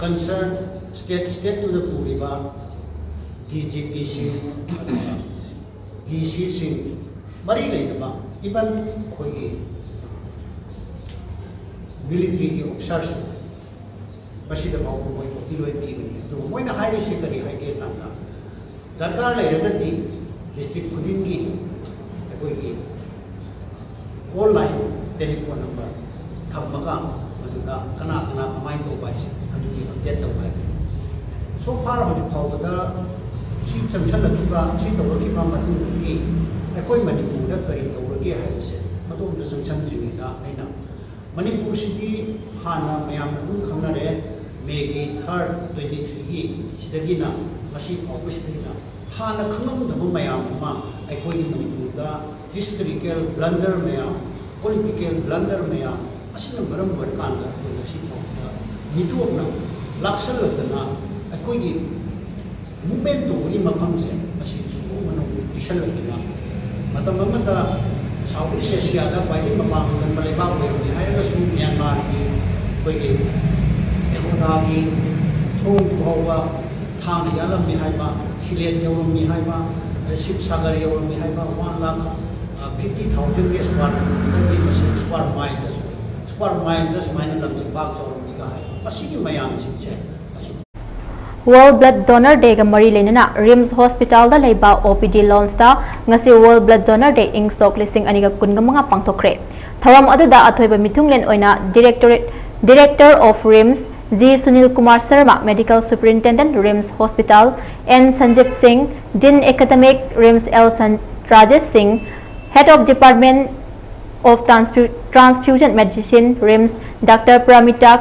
ꯀꯟꯁꯔꯟ ꯁ꯭ꯇꯦꯠ, ꯁ꯭ꯇꯦꯠꯇꯨꯗ ꯄꯨꯔꯤꯕ ꯗꯤ ꯖꯤ ꯄꯤꯁꯤꯡ, ꯑꯗꯨꯒ ꯗꯤ ꯁꯤꯁꯤꯡ, ꯃꯔꯤ ꯂꯩꯅꯕ, ꯏꯚꯟ ꯑꯩꯈꯣꯏꯒꯤ ꯃꯤꯂꯤꯇꯔꯤꯒꯤ ꯑꯣꯐꯤꯁꯥꯔꯁꯤꯡ, ꯃꯁꯤꯗ ꯐꯥꯎꯕ ꯃꯣꯏ ꯀꯣꯄꯤ ꯂꯣꯏ ꯄꯤꯕꯅꯤ꯫ ꯑꯗꯨꯒ ꯃꯣꯏꯅ ꯍꯥꯏꯔꯤꯁꯤ ꯀꯔꯤ ꯍꯥꯏꯒꯦ ꯍꯥꯏ ꯀꯥꯟꯗ, ꯗꯔꯀꯥꯔ ꯂꯩꯔꯒꯗꯤ ꯗꯤꯁꯇ꯭ꯔꯤꯛ ꯈꯨꯗꯤꯡꯒꯤ ꯑꯩꯈꯣꯏꯒꯤ ꯑꯣꯟꯂꯥꯏꯟ ꯇꯦꯂꯤꯐꯣꯟ ꯅꯝꯕꯔ ꯊꯝꯃꯒ, ꯃꯗꯨꯗ ꯀꯅꯥ ꯀꯅꯥ ꯀꯃꯥꯏꯅ ꯇꯧꯕ ꯍꯥꯏꯁꯦ ꯑꯗꯨꯒꯤ ꯑꯞꯗꯦꯠ ꯇꯧꯕ ꯍꯥꯏꯕꯅꯤ꯫ So far ꯍꯧꯖꯤꯛ ꯐꯥꯎꯕꯗ ꯁꯤ ꯆꯪꯁꯜꯂꯛꯈꯤꯕ, ꯁꯤ ꯇꯧꯔꯛꯈꯤꯕ ꯃꯇꯨꯡꯗꯒꯤ ꯑꯩꯈꯣꯏ ꯃꯅꯤꯄꯨꯔꯗ ꯀꯔꯤ ꯇꯧꯔꯒꯦ ꯍꯥꯏꯕꯁꯦ ꯃꯗꯨ ꯑꯝꯇ ꯆꯪꯁꯟꯗ꯭ꯔꯤꯉꯩꯗ ꯑꯩꯅ, ꯃꯅꯤꯄꯨꯔꯁꯤꯗꯤ ꯍꯥꯟꯅ ꯃꯌꯥꯝꯅ ꯑꯗꯨꯝ ꯈꯪꯅꯔꯦ, ꯃꯦꯒꯤ ꯊꯥꯔꯠ, ꯇ꯭ꯋꯦꯟꯇꯤ ꯊ꯭ꯔꯤꯒꯤ ꯁꯤꯗꯒꯤꯅ ꯉꯁꯤ ꯐꯥꯎꯕꯁꯤꯗꯩꯗ ꯍꯥꯟꯅ ꯈꯪꯉꯝꯗꯕ ꯃꯌꯥꯝ ꯑꯃ ꯑꯩꯈꯣꯏꯒꯤ ꯃꯅꯤꯄꯨꯔꯗ ꯍꯤꯁꯇꯣꯔꯤꯀꯦꯜ ꯕ꯭ꯂꯟꯗꯔ ꯃꯌꯥꯝ, ꯄꯣꯂꯤꯇꯤꯀꯦꯜ ꯕ꯭ꯂꯟꯗꯔ ꯃꯌꯥꯝ ꯑꯁꯤꯅ ꯃꯔꯝ ꯑꯣꯏꯔꯀꯥꯟꯗ ꯑꯩꯈꯣꯏ ꯉꯁꯤ ꯐꯥꯎꯕꯗ ꯃꯤꯇꯣꯞꯅ ꯂꯥꯛꯁꯜꯂꯛꯇꯅ ꯑꯩꯈꯣꯏꯒꯤ ꯃꯨꯞꯃꯦꯟ ꯇꯧꯕꯒꯤ ꯃꯐꯝꯁꯦ ꯃꯁꯤ ꯊꯤꯡꯕ ꯃꯅꯨꯡꯗ ꯄꯤꯁꯜꯂꯛꯇꯅ, ꯃꯇꯝ ꯑꯃꯗ ꯁꯥꯎꯠ ꯏꯁ ꯑꯦꯁꯤꯌꯥꯗ ꯈ꯭ꯋꯥꯏꯗꯒꯤ ꯃꯄꯥꯡꯒꯜ ꯀꯟꯕ ꯂꯩꯕꯥꯛ ꯑꯣꯏꯔꯝꯃꯤ ꯍꯥꯏꯔꯒꯁꯨ ꯃ꯭ꯌꯥꯟꯃꯥꯔꯒꯤ ꯑꯩꯈꯣꯏꯒꯤ ꯑꯦꯒꯣꯗꯥꯒꯤ ꯊꯣꯡ ꯐꯥꯎꯕ ꯊꯥꯡꯅ ꯌꯥꯜꯂꯝꯃꯤ ꯍꯥꯏꯕ, ꯁꯤꯂꯦꯠ ꯌꯧꯔꯝꯃꯤ ꯍꯥꯏꯕ, ꯁꯤꯕꯁꯥꯒꯔ ꯌꯧꯔꯝꯃꯤ ꯍꯥꯏꯕ, ꯋꯥꯟ ꯂꯥꯈ ꯐꯤꯐꯇꯤ ꯊꯥꯎꯖꯟꯒꯤ ꯁ꯭ꯀ꯭ꯋꯥꯔ ꯃꯤꯇꯔꯒꯤ ꯃꯁꯤꯡ, ꯁ꯭ꯀ꯭ꯋꯥꯔ ꯃꯥꯏꯜꯗꯁꯨ, ꯁ꯭ꯀ꯭ꯋꯥꯔ ꯃꯥꯏꯜꯗ ꯁꯨꯃꯥꯏꯅ ꯂꯝꯁꯦ ꯄꯥꯛ ꯆꯥꯎꯔꯝꯃꯤꯒ ꯍꯥꯏꯕ, ꯃꯁꯤꯒꯤ ꯃꯌꯥꯝꯁꯤꯡꯁꯦ ꯑꯁꯤ World Blood Donor Day ꯒ ꯃꯔꯤ ꯂꯩꯅꯅ ꯔꯤꯝꯁ ꯍꯣꯁꯄꯤꯇꯥꯜꯗ ꯂꯩꯕ O P D lounge ꯇ ꯉꯁꯤ World Blood Donor Day ꯏꯪ ꯁꯣꯛ ꯂꯤꯁꯤꯡ ꯑꯅꯤꯒ ꯀꯨꯟꯒ ꯃꯉꯥ ꯄꯥꯡꯊꯣꯛꯈ꯭ꯔꯦ꯫ ꯊꯧꯔꯝ ꯑꯗꯨꯗ ꯑꯊꯣꯏꯕ ꯃꯤꯊꯨꯡꯂꯦꯟ ꯑꯣꯏꯅ Directorate, Director of RIMS, G Sunil Kumar Sharma, Medical Superintendent, RIMS Hospital, N ꯁꯟꯖꯤꯞ ꯁꯤꯡ, Dean Academic, RIMS, L ꯁꯟ-, ꯔꯥꯖꯦꯁ ꯁꯤꯡ, Head of Department of Transfu-, Transfusion Medicine, RIMS, Doctor ꯄ꯭ꯔꯃꯤꯇꯥ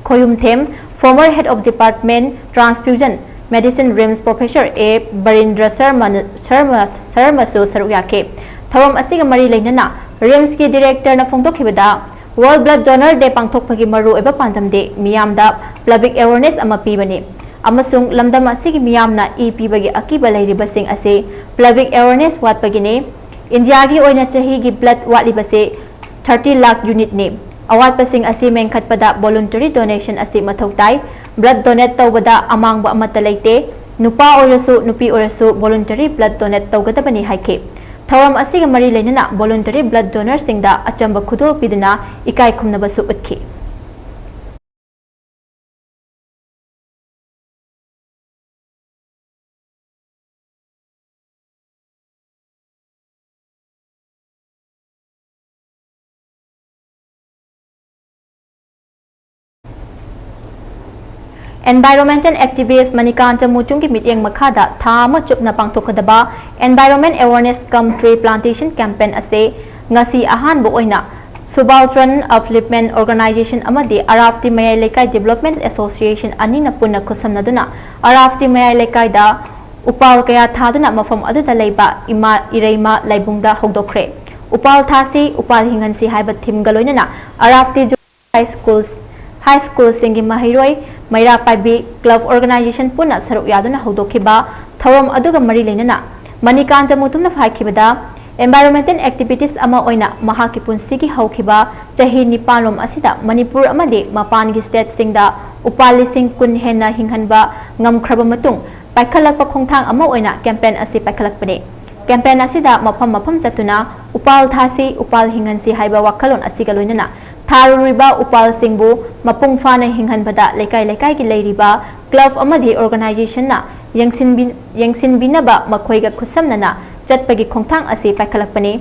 ꯈꯣꯌꯨꯝꯊꯦꯝ, former Head of Department, Transfusion Medicine, RIMS, Professor A ꯕꯔꯤꯟꯗ꯭ꯔ Sharma, Sharma, ꯁꯔꯃꯁꯨ ꯁꯔꯨꯛ ꯌꯥꯈꯤ꯫ ꯊꯧꯔꯝ ꯑꯁꯤꯒ ꯃꯔꯤ ꯂꯩꯅꯅ RIMS ꯀꯤ Director ꯅ ꯐꯣꯡꯗꯣꯛꯈꯤꯕꯗ, World Blood Donor Day ꯄꯥꯡꯊꯣꯛꯄꯒꯤ ꯃꯔꯨꯑꯣꯏꯕ ꯄꯥꯟꯗꯝꯗꯤ ꯃꯤꯌꯥꯝꯗ public awareness ꯑꯃ ꯄꯤꯕꯅꯤ ꯑꯃꯁꯨꯡ ꯂꯝꯗꯝ ꯑꯁꯤꯒꯤ ꯃꯤꯌꯥꯝꯅ ꯏ ꯄꯤꯕꯒꯤ ꯑꯀꯤꯕ ꯂꯩꯔꯤꯕꯁꯤꯡ ꯑꯁꯤ public awareness ꯋꯥꯠꯄꯒꯤꯅꯤ꯫ ꯏꯟꯗꯤꯌꯥꯒꯤ ꯑꯣꯏꯅ ꯆꯍꯤꯒꯤ blood ꯋꯥꯠꯂꯤꯕꯁꯤ thirty lakh unit ꯅꯤ꯫ ꯑꯋꯥꯠꯄꯁꯤꯡ ꯑꯁꯤ ꯃꯦꯟꯈꯠꯄꯗ voluntary donation ꯑꯁꯤ ꯃꯊꯧ ꯇꯥꯏ꯫ Blood donate ꯇꯧꯕꯗ ꯑꯃꯥꯡꯕ ꯑꯃꯠꯇ ꯂꯩꯇꯦ꯫ ꯅꯨꯄꯥ ꯑꯣꯏꯔꯁꯨ, ꯅꯨꯄꯤ ꯑꯣꯏꯔꯁꯨ voluntary blood donate ꯇꯧꯒꯗꯕꯅꯤ ꯍꯥꯏꯈꯤ꯫ ꯊꯧꯔꯝ ꯑꯁꯤꯒ ꯃꯔꯤ ꯂꯩꯅꯅ voluntary blood donor ꯁꯤꯡꯗ ꯑꯆꯝꯕ ꯈꯨꯗꯣꯜ ꯄꯤꯗꯨꯅ ꯏꯀꯥꯏ ꯈꯨꯝꯅꯕꯁꯨ ꯎꯠꯈꯤ꯫ Environmental activist ꯃꯅꯤꯀꯥꯟꯇ ꯃꯨꯇꯨꯝꯒꯤ ꯃꯤꯠꯌꯦꯡ ꯃꯈꯥꯗ ꯊꯥ ꯑꯃ ꯆꯨꯞꯅ ꯄꯥꯡꯊꯣꯛꯀꯗꯕ Environment Awareness cum Tree Plantation Campaign ꯑꯁꯤ ꯉꯁꯤ ꯑꯍꯥꯟꯕ ꯑꯣꯏꯅ Subaltern Upliftment Organization ꯑꯃꯗꯤ ꯑꯔꯥꯞꯇꯤ ꯃꯌꯥꯏ ꯂꯩꯀꯥꯏ Development Association ꯑꯅꯤꯅ ꯄꯨꯟꯅ ꯈꯨꯠꯁꯝꯅꯗꯨꯅ ꯑꯔꯥꯞꯇꯤ ꯃꯌꯥꯏ ꯂꯩꯀꯥꯏꯗ ꯎꯄꯥꯜ ꯀꯌꯥ ꯊꯥꯗꯨꯅ ꯃꯐꯝ ꯑꯗꯨꯗ ꯂꯩꯕ ꯏꯃꯥ ꯏꯔꯩꯃ ꯂꯥꯏꯕꯨꯡꯗ ꯍꯧꯗꯣꯛꯈ꯭ꯔꯦ꯫ ꯎꯄꯥꯜ ꯊꯥꯁꯤ, ꯎꯄꯥꯜ ꯍꯤꯡꯍꯟꯁꯤ ꯍꯥꯏꯕ ꯊꯤꯝꯒ ꯂꯣꯏꯅꯅ ꯑꯔꯥꯞꯇꯤ ꯖꯨ-, ꯍꯥꯏ ꯁ꯭ꯀꯨꯜ, ꯍꯥꯏ ꯁ꯭ꯀꯨꯜꯁꯤꯡꯒꯤ ꯃꯍꯩꯔꯣꯏ, ꯃꯩꯔꯥ ꯄꯥꯏꯕꯤ, club organization ꯄꯨꯟꯅ ꯁꯔꯨꯛ ꯌꯥꯗꯨꯅ ꯍꯧꯗꯣꯛꯈꯤꯕ ꯊꯧꯔꯝ ꯑꯗꯨꯒ ꯃꯔꯤ ꯂꯩꯅꯅ ꯃꯅꯤꯀꯥꯟꯇ ꯃꯨꯇꯨꯝꯅ ꯍꯥꯏꯈꯤꯕꯗ, environmental activist ꯑꯃ ꯑꯣꯏꯅ ꯃꯍꯥꯛꯀꯤ ꯄꯨꯟꯁꯤꯒꯤ ꯍꯧꯈꯤꯕ ꯆꯍꯤ ꯅꯤꯄꯥꯟ ꯔꯣꯝ ꯑꯁꯤꯗ ꯃꯅꯤꯄꯨꯔ ꯑꯃꯗꯤ ꯃꯄꯥꯟꯒꯤ stateꯁꯤꯡꯗ ꯎꯄꯥꯜ ꯂꯤꯁꯤꯡ ꯀꯨꯟ ꯍꯦꯟꯅ ꯍꯤꯡꯍꯟꯕ ꯉꯝꯈ꯭ꯔꯕ ꯃꯇꯨꯡ ꯄꯥꯏꯈꯠꯂꯛꯄ ꯈꯣꯡꯊꯥꯡ ꯑꯃ ꯑꯣꯏꯅ ꯀꯦꯝꯄꯦꯟ ꯑꯁꯤ ꯄꯥꯏꯈꯠꯂꯛꯄꯅꯤ꯫ ꯀꯦꯝꯄꯦꯟ ꯑꯁꯤꯗ ꯃꯐꯝ ꯃꯐꯝ ꯆꯠꯇꯨꯅ "ꯎꯄꯥꯜ ꯊꯥꯁꯤ, ꯎꯄꯥꯜ ꯍꯤꯡꯍꯟꯁꯤ" ꯍꯥꯏꯕ ꯋꯥꯈꯜꯂꯣꯟ ꯑꯁꯤꯒ ꯂꯣꯏꯅꯅ ꯊꯥꯔꯨꯔꯤꯕ ꯎꯄꯥꯜꯁꯤꯡꯕꯨ ꯃꯄꯨꯡ ꯐꯥꯅ ꯍꯤꯡꯍꯟꯕꯗ ꯂꯩꯀꯥꯏ ꯂꯩꯀꯥꯏꯒꯤ ꯂꯩꯔꯤꯕ ꯀ꯭ꯂꯕ ꯑꯃꯗꯤ ꯑꯣꯔꯒꯅꯥꯏꯖꯦꯁꯟꯅ ꯌꯦꯡꯁꯤꯟꯕꯤ-, ꯌꯦꯡꯁꯤꯟꯕꯤꯅꯕ ꯃꯈꯣꯏꯒ ꯈꯨꯠꯁꯝꯅꯅ ꯆꯠꯄꯒꯤ ꯈꯣꯡꯊꯥꯡ ꯑꯁꯤ ꯄꯥꯏꯈꯠꯂꯛꯄꯅꯤ꯫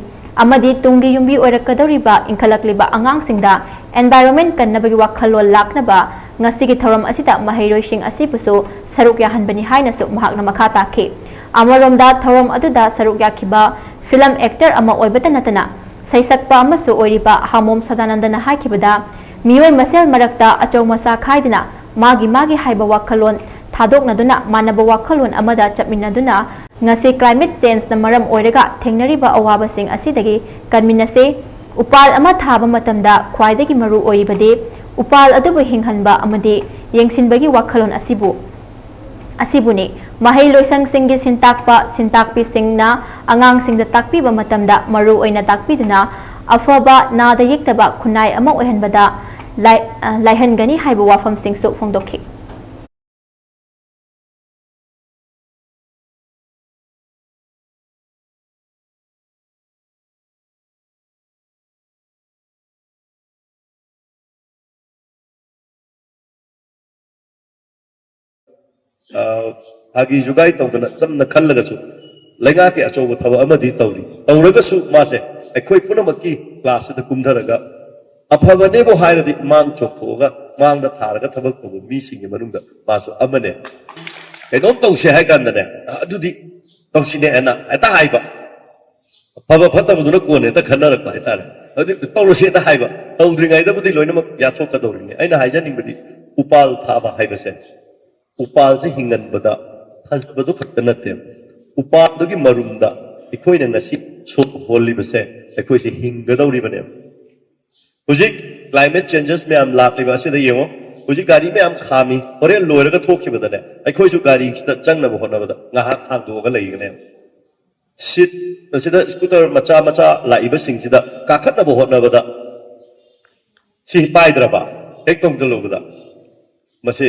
ꯑꯃꯗꯤ ꯇꯨꯡꯒꯤ ꯌꯨꯝꯕꯤ ꯑꯣꯏꯔꯛꯀꯗꯧꯔꯤꯕ ꯏꯟꯈꯠꯂꯛꯂꯤꯕ ꯑꯉꯥꯡꯁꯤꯡꯗ environment ꯀꯟꯅꯕꯒꯤ ꯋꯥꯈꯜꯂꯣꯟ ꯂꯥꯛꯅꯕ ꯉꯁꯤꯒꯤ ꯊꯧꯔꯝ ꯑꯁꯤꯗ ꯃꯍꯩꯔꯣꯏꯁꯤꯡ ꯑꯁꯤꯕꯨꯁꯨ ꯁꯔꯨꯛ ꯌꯥꯍꯟꯕꯅꯤ ꯍꯥꯏꯅꯁꯨ ꯃꯍꯥꯛꯅ ꯃꯈꯥ ꯇꯥꯈꯤ꯫ ꯑꯃꯔꯣꯝꯗ ꯊꯧꯔꯝ ꯑꯗꯨꯗ ꯁꯔꯨꯛ ꯌꯥꯈꯤꯕ ꯐꯤꯂꯝ ꯑꯦꯛꯇꯔ ꯑꯃ ꯑꯣꯏꯕꯇ ꯅꯠꯇꯅ ꯁꯩꯁꯛꯄ ꯑꯃꯁꯨ ꯑꯣꯏꯔꯤꯕ ꯍꯥꯃꯣꯝ ꯁꯗꯥꯅꯟꯗꯅ ꯍꯥꯏꯈꯤꯕꯗ, ꯃꯤꯑꯣꯏ ꯃꯁꯦꯜ ꯃꯔꯛꯇ ꯑꯆꯧ ꯃꯆꯥ ꯈꯥꯏꯗꯅ ꯃꯥꯒꯤ ꯃꯥꯒꯤ ꯍꯥꯏꯕ ꯋꯥꯈꯜꯂꯣꯟ ꯊꯥꯗꯣꯛꯅꯗꯨꯅ ꯃꯥꯟꯅꯕ ꯋꯥꯈꯜꯂꯣꯟ ꯑꯃꯗ ꯆꯠꯃꯤꯟꯅꯗꯨꯅ ꯉꯁꯤ climate changeꯅ ꯃꯔꯝ ꯑꯣꯏꯔꯒ ꯊꯦꯡꯅꯔꯤꯕ ꯑꯋꯥꯕꯁꯤꯡ ꯑꯁꯤꯗꯒꯤ ꯀꯟꯃꯤꯟꯅꯁꯤ꯫ ꯎꯄꯥꯜ ꯑꯃ ꯊꯥꯕ ꯃꯇꯝꯗ ꯈ꯭ꯋꯥꯏꯗꯒꯤ ꯃꯔꯨ ꯑꯣꯏꯔꯤꯕꯗꯤ ꯎꯄꯥꯜ ꯑꯗꯨꯕꯨ ꯍꯤꯡꯍꯟꯕ ꯑꯃꯗꯤ ꯌꯦꯡꯁꯤꯟꯕꯒꯤ ꯋꯥꯈꯜꯂꯣꯟ ꯑꯁꯤꯕꯨ, ꯑꯁꯤꯕꯨꯅꯤ꯫ ꯃꯍꯩ ꯂꯣꯏꯁꯪꯁꯤꯡꯒꯤ ꯁꯤꯟꯇꯥꯛꯄ, ꯁꯤꯟꯇꯥꯛꯄꯤꯁꯤꯡꯅ ꯑꯉꯥꯡꯁꯤꯡꯗ ꯇꯥꯛꯄꯤꯕ ꯃꯇꯝꯗ ꯃꯔꯨ ꯑꯣꯏꯅ ꯇꯥꯛꯄꯤꯗꯨꯅ ꯑꯐꯕ, ꯅꯥꯗ ꯌꯦꯛꯇꯕ ꯈꯨꯟꯅꯥꯏ ꯑꯃ ꯑꯣꯏꯍꯟꯕꯗ ꯂꯥꯏ-, ꯑ, ꯂꯥꯏꯍꯟꯒꯅꯤ ꯍꯥꯏꯕ ꯋꯥꯐꯝꯁꯤꯡꯁꯨ ꯐꯣꯡꯗꯣꯛꯈꯤ꯫ ꯑ, ꯐꯥꯒꯤ ꯖꯨꯒꯥꯏ ꯇꯧꯗꯅ ꯆꯝꯅ ꯈꯜꯂꯒꯁꯨ ꯂꯩꯉꯥꯛꯀꯤ ꯑꯆꯧꯕ ꯊꯕꯛ ꯑꯃꯗꯤ ꯇꯧꯔꯤ꯫ ꯇꯧꯔꯒꯁꯨ ꯃꯥꯁꯦ ꯑꯩꯈꯣꯏ ꯄꯨꯝꯅꯃꯛꯀꯤ ꯀ꯭ꯂꯥꯁꯁꯤꯗ ꯀꯨꯝꯊꯔꯒ ꯑꯐꯕꯅꯦꯕꯨ ꯍꯥꯏꯔꯗꯤ ꯃꯥꯡ ꯆꯣꯛꯊꯣꯛꯑꯒ ꯃꯥꯡꯗ ꯊꯥꯔꯒ ꯊꯕꯛ ꯇꯧꯕ ꯃꯤꯁꯤꯡꯒꯤ ꯃꯅꯨꯡꯗ ꯃꯥꯁꯨ ꯑꯃꯅꯦ꯫ ꯀꯩꯅꯣꯝ ꯇꯧꯁꯦ ꯍꯥꯏ ꯀꯥꯟꯗꯅꯦ, "ꯑꯗꯨꯗꯤ ꯇꯧꯁꯤꯅꯦ" ꯍꯥꯏꯅ ꯍꯦꯛꯇ ꯍꯥꯏꯕ꯫ ꯑꯐꯕ ꯐꯠꯇꯕꯗꯨꯅ ꯀꯣꯟꯅ ꯍꯦꯛꯇ ꯈꯟꯅꯔꯛꯄ ꯍꯥꯏꯇꯥꯔꯦ꯫ ꯑꯗꯨ ꯇꯧꯔꯁꯤ ꯍꯦꯛꯇ ꯍꯥꯏꯕ, ꯇꯧꯗ꯭ꯔꯤꯉꯩꯗꯕꯨꯗꯤ ꯂꯣꯏꯅꯃꯛ ꯌꯥꯊꯣꯛꯀꯗꯧꯔꯤꯅꯤ꯫ ꯑꯩꯅ ꯍꯥꯏꯖꯅꯤꯡꯕꯗꯤ ꯎꯄꯥꯜ ꯊꯥꯕ ꯍꯥꯏꯕꯁꯦ, ꯎꯄꯥꯜꯁꯦ ꯍꯤꯡꯍꯟꯕꯗ ꯐꯖꯕꯗꯨ ꯈꯛꯇ ꯅꯠꯇꯦ, ꯎꯄꯥꯜꯗꯨꯒꯤ ꯃꯔꯨꯝꯗ ꯑꯩꯈꯣꯏꯅ ꯉꯁꯤ ꯁꯣꯔ ꯍꯣꯜꯂꯤꯕꯁꯦ ꯑꯩꯈꯣꯏꯁꯦ ꯍꯤꯡꯒꯗꯧꯔꯤꯕꯅꯦꯕ꯫ ꯍꯧꯖꯤꯛ climate changes ꯃꯌꯥꯝ ꯂꯥꯛꯂꯤꯕ ꯑꯁꯤꯗ ꯌꯦꯡꯉꯣ, ꯍꯧꯖꯤꯛ ꯒꯥꯔꯤ ꯃꯌꯥꯝ ꯈꯥꯝꯃꯤ, ꯍꯣꯔꯦꯟ ꯂꯣꯏꯔꯒ ꯊꯣꯛꯈꯤꯕꯗꯅꯦ ꯑꯩꯈꯣꯏꯁꯨ ꯒꯥꯔꯤꯁꯤꯗ ꯆꯪꯅꯕ ꯍꯣꯠꯅꯕꯗ ꯉꯥꯏꯍꯥꯛ ꯍꯥꯡꯗꯣꯛꯑꯒ ꯂꯩꯒꯅꯦꯕ꯫ ꯁꯤꯠ ꯑꯁꯤꯗ ꯁ꯭ꯀꯨꯇꯔ ꯃꯆꯥ ꯃꯆꯥ ꯂꯥꯛꯏꯕꯁꯤꯡꯁꯤꯗ ꯀꯥꯈꯠꯅꯕ ꯍꯣꯠꯅꯕꯗ ꯁꯤ ꯄꯥꯏꯗ꯭ꯔꯕ ꯍꯦꯛ ꯇꯣꯡꯁꯤꯜꯂꯨꯕꯗ ꯃꯁꯤ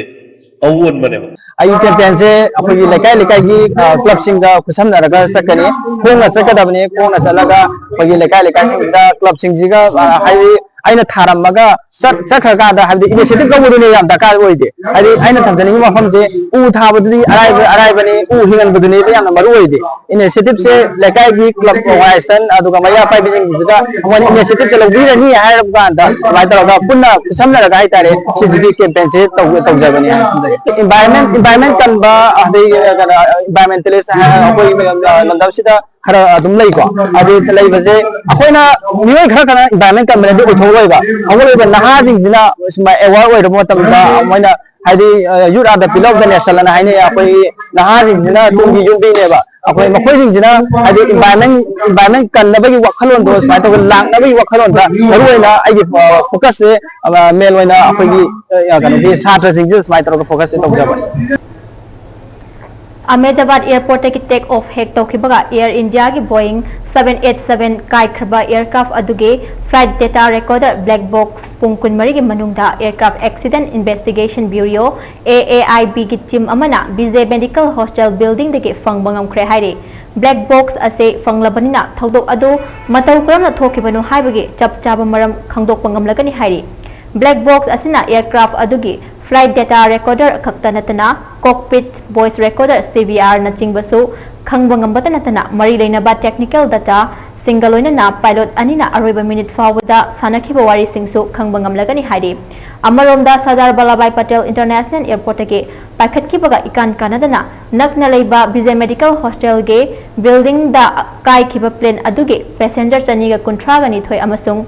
ꯑꯑꯣꯟꯕꯅꯦꯕ꯫ ꯑꯩꯒꯤ ꯀꯦꯝꯄꯦꯟꯁꯦ ꯑꯩꯈꯣꯏꯒꯤ ꯂꯩꯀꯥꯏ ꯂꯩꯀꯥꯏꯒꯤ ꯀ꯭ꯂꯕꯁꯤꯡꯒ ꯈꯨꯠꯁꯝꯅꯔꯒ ꯆꯠꯀꯅꯤ꯫ ꯈꯣꯡꯅ ꯆꯠꯀꯗꯕꯅꯤ꯫ ꯈꯣꯡꯅ ꯆꯠꯂꯒ ꯑꯩꯈꯣꯏꯒꯤ ꯂꯩꯀꯥꯏ ꯂꯩꯀꯥꯏꯁꯤꯡꯁꯤꯗ ꯀ꯭ꯂꯕꯁꯤꯡꯁꯤꯒ ꯍꯥꯏꯗꯤ ꯑꯩꯅ ꯊꯥꯔꯝꯃꯒ ꯆꯠꯈ꯭ꯔꯀꯥꯟꯗ ꯍꯥꯏꯕꯗꯤ ꯏꯅꯤꯁꯤꯌꯦꯇꯤꯚ ꯂꯧꯕꯗꯨꯅ ꯌꯥꯝ ꯗꯔꯀꯥꯔ ꯑꯣꯏꯗꯦ꯫ ꯍꯥꯏꯗꯤ ꯑꯩꯅ ꯊꯝꯖꯅꯤꯡꯕ ꯋꯥꯐꯝꯁꯦ ꯎ ꯊꯥꯕꯗꯨꯗꯤ ꯑꯔꯥꯏꯕ ꯑꯔꯥꯏꯕꯅꯤ꯫ ꯎ ꯍꯤꯡꯍꯟꯕꯗꯨꯅꯦꯕ ꯌꯥꯝꯅ ꯃꯔꯨ ꯑꯣꯏꯗꯦ꯫ ꯏꯅꯤꯁꯤꯌꯦꯇꯤꯚꯁꯦ ꯂꯩꯀꯥꯏꯒꯤ ꯀ꯭ꯂꯕ ꯑꯣꯔꯒꯅꯥꯏꯖꯦꯁꯟ ꯑꯗꯨꯒ ꯃꯩꯔꯥ ꯄꯥꯏꯕꯤꯁꯤꯡꯁꯤꯒ ꯑꯩꯈꯣꯏꯅ ꯏꯅꯤꯁꯤꯌꯦꯇꯤꯚꯁꯦ ꯂꯧꯕꯤꯔꯅꯤ ꯍꯥꯏꯔꯕ ꯀꯥꯟꯗ ꯑꯗꯨꯃꯥꯏꯅ ꯇꯧꯔꯒ ꯄꯨꯟꯅ ꯈꯨꯠꯁꯝꯅꯔꯒ ꯍꯥꯏꯇꯥꯔꯦ ꯁꯤꯁꯤꯒꯤ ꯀꯦꯝꯄꯦꯟꯁꯦ ꯇꯧꯖꯕꯅꯤ꯫ ꯏꯟꯚꯥꯏꯔꯟꯃꯦꯟ ꯏꯟꯚꯥꯏꯔꯟꯃꯦꯟ ꯀꯟꯕ ꯑꯗꯩ ꯀꯩꯅꯣ ꯏꯟꯚꯥꯏꯔꯟꯃꯦꯟꯇꯦꯂꯤꯁ ꯑꯩꯈꯣꯏ ꯂꯝꯗꯝꯁꯤꯗ ꯈꯔ ꯑꯗꯨꯝ ꯂꯩꯀꯣ꯫ ꯑꯗꯨ ꯂꯩꯕꯁꯦ ꯑꯩꯈꯣꯏꯅ ꯃꯤꯑꯣꯏ ꯈꯔ ꯈꯔ ꯏꯟꯚꯥꯏꯔꯟꯃꯦꯟ ꯀꯟꯕꯅꯗꯤ ꯑꯣꯏꯊꯣꯛꯂꯣꯏꯕ꯫ ꯍꯧꯒꯠꯂꯛꯏꯕ ꯅꯍꯥꯁꯤꯡꯁꯤꯅ ꯁꯨꯃꯥꯏ ꯑꯦꯋꯥꯔ ꯑꯣꯏꯔꯕ ꯃꯇꯝꯗ ꯃꯣꯏꯅ ꯍꯥꯏꯗꯤ youth are the pillar of the nation ꯑꯅ ꯍꯥꯏꯅꯩ꯫ ꯑꯩꯈꯣꯏꯒꯤ ꯅꯍꯥꯁꯤꯡꯁꯤꯅ ꯇꯨꯡꯒꯤ ꯌꯨꯝꯕꯤꯅꯦꯕ꯫ ꯑꯩꯈꯣꯏ ꯃꯈꯣꯏꯁꯤꯡꯁꯤꯅ ꯍꯥꯏꯗꯤ ꯏꯟꯚꯥꯏꯔꯟꯃꯦꯟ ꯏꯟꯚꯥꯏꯔꯟꯃꯦꯟ ꯀꯟꯅꯕꯒꯤ ꯋꯥꯈꯜꯂꯣꯟꯗꯣ ꯁꯨꯃꯥꯏꯅ ꯇꯧꯗꯅ ꯂꯥꯛꯅꯕꯒꯤ ꯋꯥꯈꯜꯂꯣꯟꯗ ꯃꯔꯨꯑꯣꯏꯅ ꯑꯩꯒꯤ ꯐꯣꯀꯁꯁꯦ ꯃꯦꯟ ꯑꯣꯏꯅ ꯑꯩꯈꯣꯏꯒꯤ ꯀꯩꯅꯣꯒꯤ ꯁꯥꯇ꯭ꯔꯁꯤꯡꯁꯤꯗ ꯁꯨꯃꯥꯏꯅ ꯇꯧꯔꯒ ꯐꯣꯀꯁꯁꯦ ꯇꯧꯖꯕꯅꯤ꯫ ꯑꯍꯃꯦꯗꯕꯥꯗ ꯑꯦꯌꯔꯄꯣꯔꯠꯇꯒꯤ ꯇꯦꯛ ꯑꯣꯐ ꯍꯦꯛ ꯇꯧꯈꯤꯕꯒ ꯑꯦꯌꯔ ꯏꯟꯗꯤꯌꯥꯒꯤ ꯕꯣꯌꯤꯡ seven eight seven ꯀꯥꯏꯈ꯭ꯔꯕ ꯑꯦꯌꯔꯀ꯭ꯔꯥꯐ ꯑꯗꯨꯒꯤ flight data recorder black box ꯄꯨꯡ ꯀꯨꯟꯃꯔꯤꯒꯤ ꯃꯅꯨꯡꯗ Aircraft Accident Investigation Bureau, A A I B ꯒꯤ ꯇꯤꯝ ꯑꯃꯅ ꯕꯤꯖꯦ ꯃꯦꯗꯤꯀꯦꯜ ꯍꯣꯁꯇꯦꯜ ꯕꯤꯜꯗꯤꯡꯗꯒꯤ ꯐꯪꯕ ꯉꯝꯈ꯭ꯔꯦ ꯍꯥꯏꯔꯤ꯫ ꯕ꯭ꯂꯦꯛ ꯕꯣꯛꯁ ꯑꯁꯤ ꯐꯪꯂꯕꯅꯤꯅ ꯊꯧꯗꯣꯛ ꯑꯗꯨ ꯃꯇꯧ ꯀꯔꯝꯅ ꯊꯣꯛꯈꯤꯕꯅꯣ ꯍꯥꯏꯕꯒꯤ ꯆꯞ ꯆꯥꯕ ꯃꯔꯝ ꯈꯪꯗꯣꯛꯄ ꯉꯝꯂꯒꯅꯤ ꯍꯥꯏꯔꯤ꯫ ꯕ꯭ꯂꯦꯛ ꯕꯣꯛꯁ ꯑꯁꯤꯅ ꯑꯦꯌꯔꯀ꯭ꯔꯥꯐ ꯑꯗꯨꯒꯤ ꯐ꯭ꯂꯥꯏꯠ ꯗꯦꯇꯥ ꯔꯦꯀꯣꯔꯗꯔ ꯈꯛꯇ ꯅꯠꯇꯅ ꯀꯣꯛꯄꯤꯠ, ꯚꯣꯏꯁ ꯔꯦꯀꯣꯔꯗꯔ, ꯁꯤ ꯚꯤ ꯑꯥꯔꯅꯆꯤꯡꯕꯁꯨ ꯈꯪꯕ ꯉꯝꯕꯇ ꯅꯠꯇꯅ ꯃꯔꯤ ꯂꯩꯅꯕ ꯇꯦꯛꯅꯤꯀꯦꯜ ꯗꯦꯇꯥꯁꯤꯡꯒ ꯂꯣꯏꯅꯅ ꯄꯥꯏꯂꯣꯠ ꯑꯅꯤꯅ ꯑꯔꯣꯏꯕ ꯃꯤꯅꯤꯠ ꯐꯥꯎꯕꯗ ꯁꯥꯟꯅꯈꯤꯕ ꯋꯥꯔꯤꯁꯤꯡꯁꯨ ꯈꯪꯕ ꯉꯝꯂꯒꯅꯤ ꯍꯥꯏꯔꯤ꯫ ꯑꯃꯔꯣꯝꯗ ꯁꯔꯗꯥꯔ ꯚꯜꯂꯚꯚꯥꯏ ꯄꯇꯦꯜ ꯏꯟꯇꯔꯅꯦꯁꯅꯦꯜ ꯑꯦꯌꯔꯄꯣꯔꯠꯇꯒꯤ ꯄꯥꯏꯈꯠꯈꯤꯕꯒ ꯏꯀꯥꯟ ꯀꯥꯟꯅꯗꯅ ꯅꯛꯅ ꯂꯩꯕ ꯕꯤꯖꯦ ꯃꯦꯗꯤꯀꯦꯜ ꯍꯣꯁꯇꯦꯜꯒꯤ ꯕꯤꯜꯗꯤꯡꯗ ꯀꯥꯏꯈꯤꯕ ꯄ꯭ꯂꯦꯟ ꯑꯗꯨꯒꯤ ꯄꯦꯁꯦꯟꯖꯔ ꯆꯅꯤꯒ ꯀꯨꯟꯊ꯭ꯔꯥꯒ ꯅꯤꯊꯣꯏ ꯑꯃꯁꯨꯡ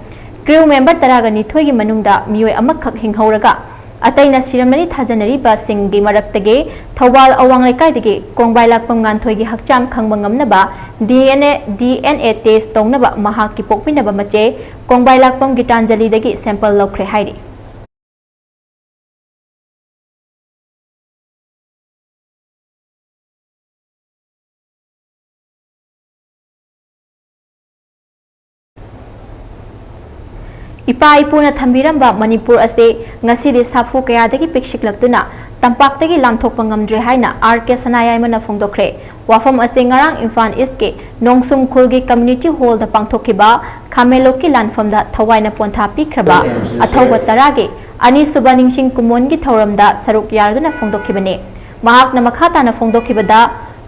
ꯀ꯭ꯔꯤꯎ ꯃꯦꯝꯕꯔ ꯇꯔꯥꯒ ꯅꯤꯊꯣꯏꯒꯤ ꯃꯅꯨꯡꯗ ꯃꯤꯑꯣꯏ ꯑꯃꯈꯛ ꯍꯤꯡꯍꯧꯔꯒ ꯑꯇꯩꯅ ꯁꯤꯔꯝꯂꯅꯤ ꯊꯥꯖꯅꯔꯤꯕꯁꯤꯡꯒꯤ ꯃꯔꯛꯇꯒꯤ ꯊꯧꯕꯥꯜ ꯑꯋꯥꯡ ꯂꯩꯀꯥꯏꯗꯒꯤ ꯀꯣꯡꯕꯥꯏ ꯂꯥꯛꯄꯝ ꯉꯥꯟꯊꯣꯏꯒꯤ ꯍꯛꯆꯥꯡ ꯈꯪꯕ ꯉꯝꯅꯕ D N A, D N A test ꯇꯧꯅꯕ ꯃꯍꯥꯛꯀꯤ ꯄꯣꯛꯃꯤꯟꯅꯕ ꯃꯆꯦ ꯀꯣꯡꯕꯥꯏ ꯂꯥꯛꯄꯝ ꯒꯤꯇꯥꯟꯖꯂꯤꯗꯒꯤ ꯁꯦꯝꯄꯜ ꯂꯧꯈ꯭ꯔꯦ ꯍꯥꯏꯔꯤ꯫ ꯏꯄꯥ ꯏꯄꯨꯅ ꯊꯝꯕꯤꯔꯝꯕ ꯃꯅꯤꯄꯨꯔ ꯑꯁꯤ ꯉꯁꯤꯗꯤ ꯁꯥꯐꯨ ꯀꯌꯥꯗꯒꯤ ꯄꯤꯛꯁꯤꯛꯂꯛꯇꯨꯅ ꯇꯝꯄꯥꯛꯇꯒꯤ ꯂꯥꯟꯊꯣꯛꯄ ꯉꯝꯗ꯭ꯔꯦ ꯍꯥꯏꯅ ꯑꯥꯔ ꯀꯦ ꯁꯅꯥꯌꯥꯏꯃꯅ ꯐꯣꯡꯗꯣꯛꯈ꯭ꯔꯦ꯫ ꯋꯥꯐꯝ ꯑꯁꯤ ꯉꯔꯥꯡ ꯏꯝꯐꯥꯜ ꯏꯁ꯭ꯠꯀꯤ ꯅꯣꯡꯁꯨꯝ ꯈꯨꯜꯒꯤ ꯀꯝꯃ꯭ꯌꯨꯅꯤꯇꯤ ꯍꯣꯜꯗ ꯄꯥꯡꯊꯣꯛꯈꯤꯕ ꯈꯥꯃꯦꯟꯂꯣꯛꯀꯤ ꯂꯥꯟꯐꯝꯗ ꯊꯋꯥꯏꯅ ꯄꯣꯟꯊꯥ ꯄꯤꯈ꯭ꯔꯕ ꯑꯊꯧꯕ ꯇꯔꯥꯒꯤ ꯑꯅꯤꯁꯨꯕ ꯅꯤꯡꯁꯤꯡ ꯀꯨꯝꯑꯣꯟꯒꯤ ꯊꯧꯔꯝꯗ ꯁꯔꯨꯛ ꯌꯥꯔꯗꯨꯅ ꯐꯣꯡꯗꯣꯛꯈꯤꯕꯅꯤ꯫ ꯃꯍꯥꯛꯅ ꯃꯈꯥ ꯇꯥꯅ ꯐꯣꯡꯗꯣꯛꯈꯤꯕꯗ,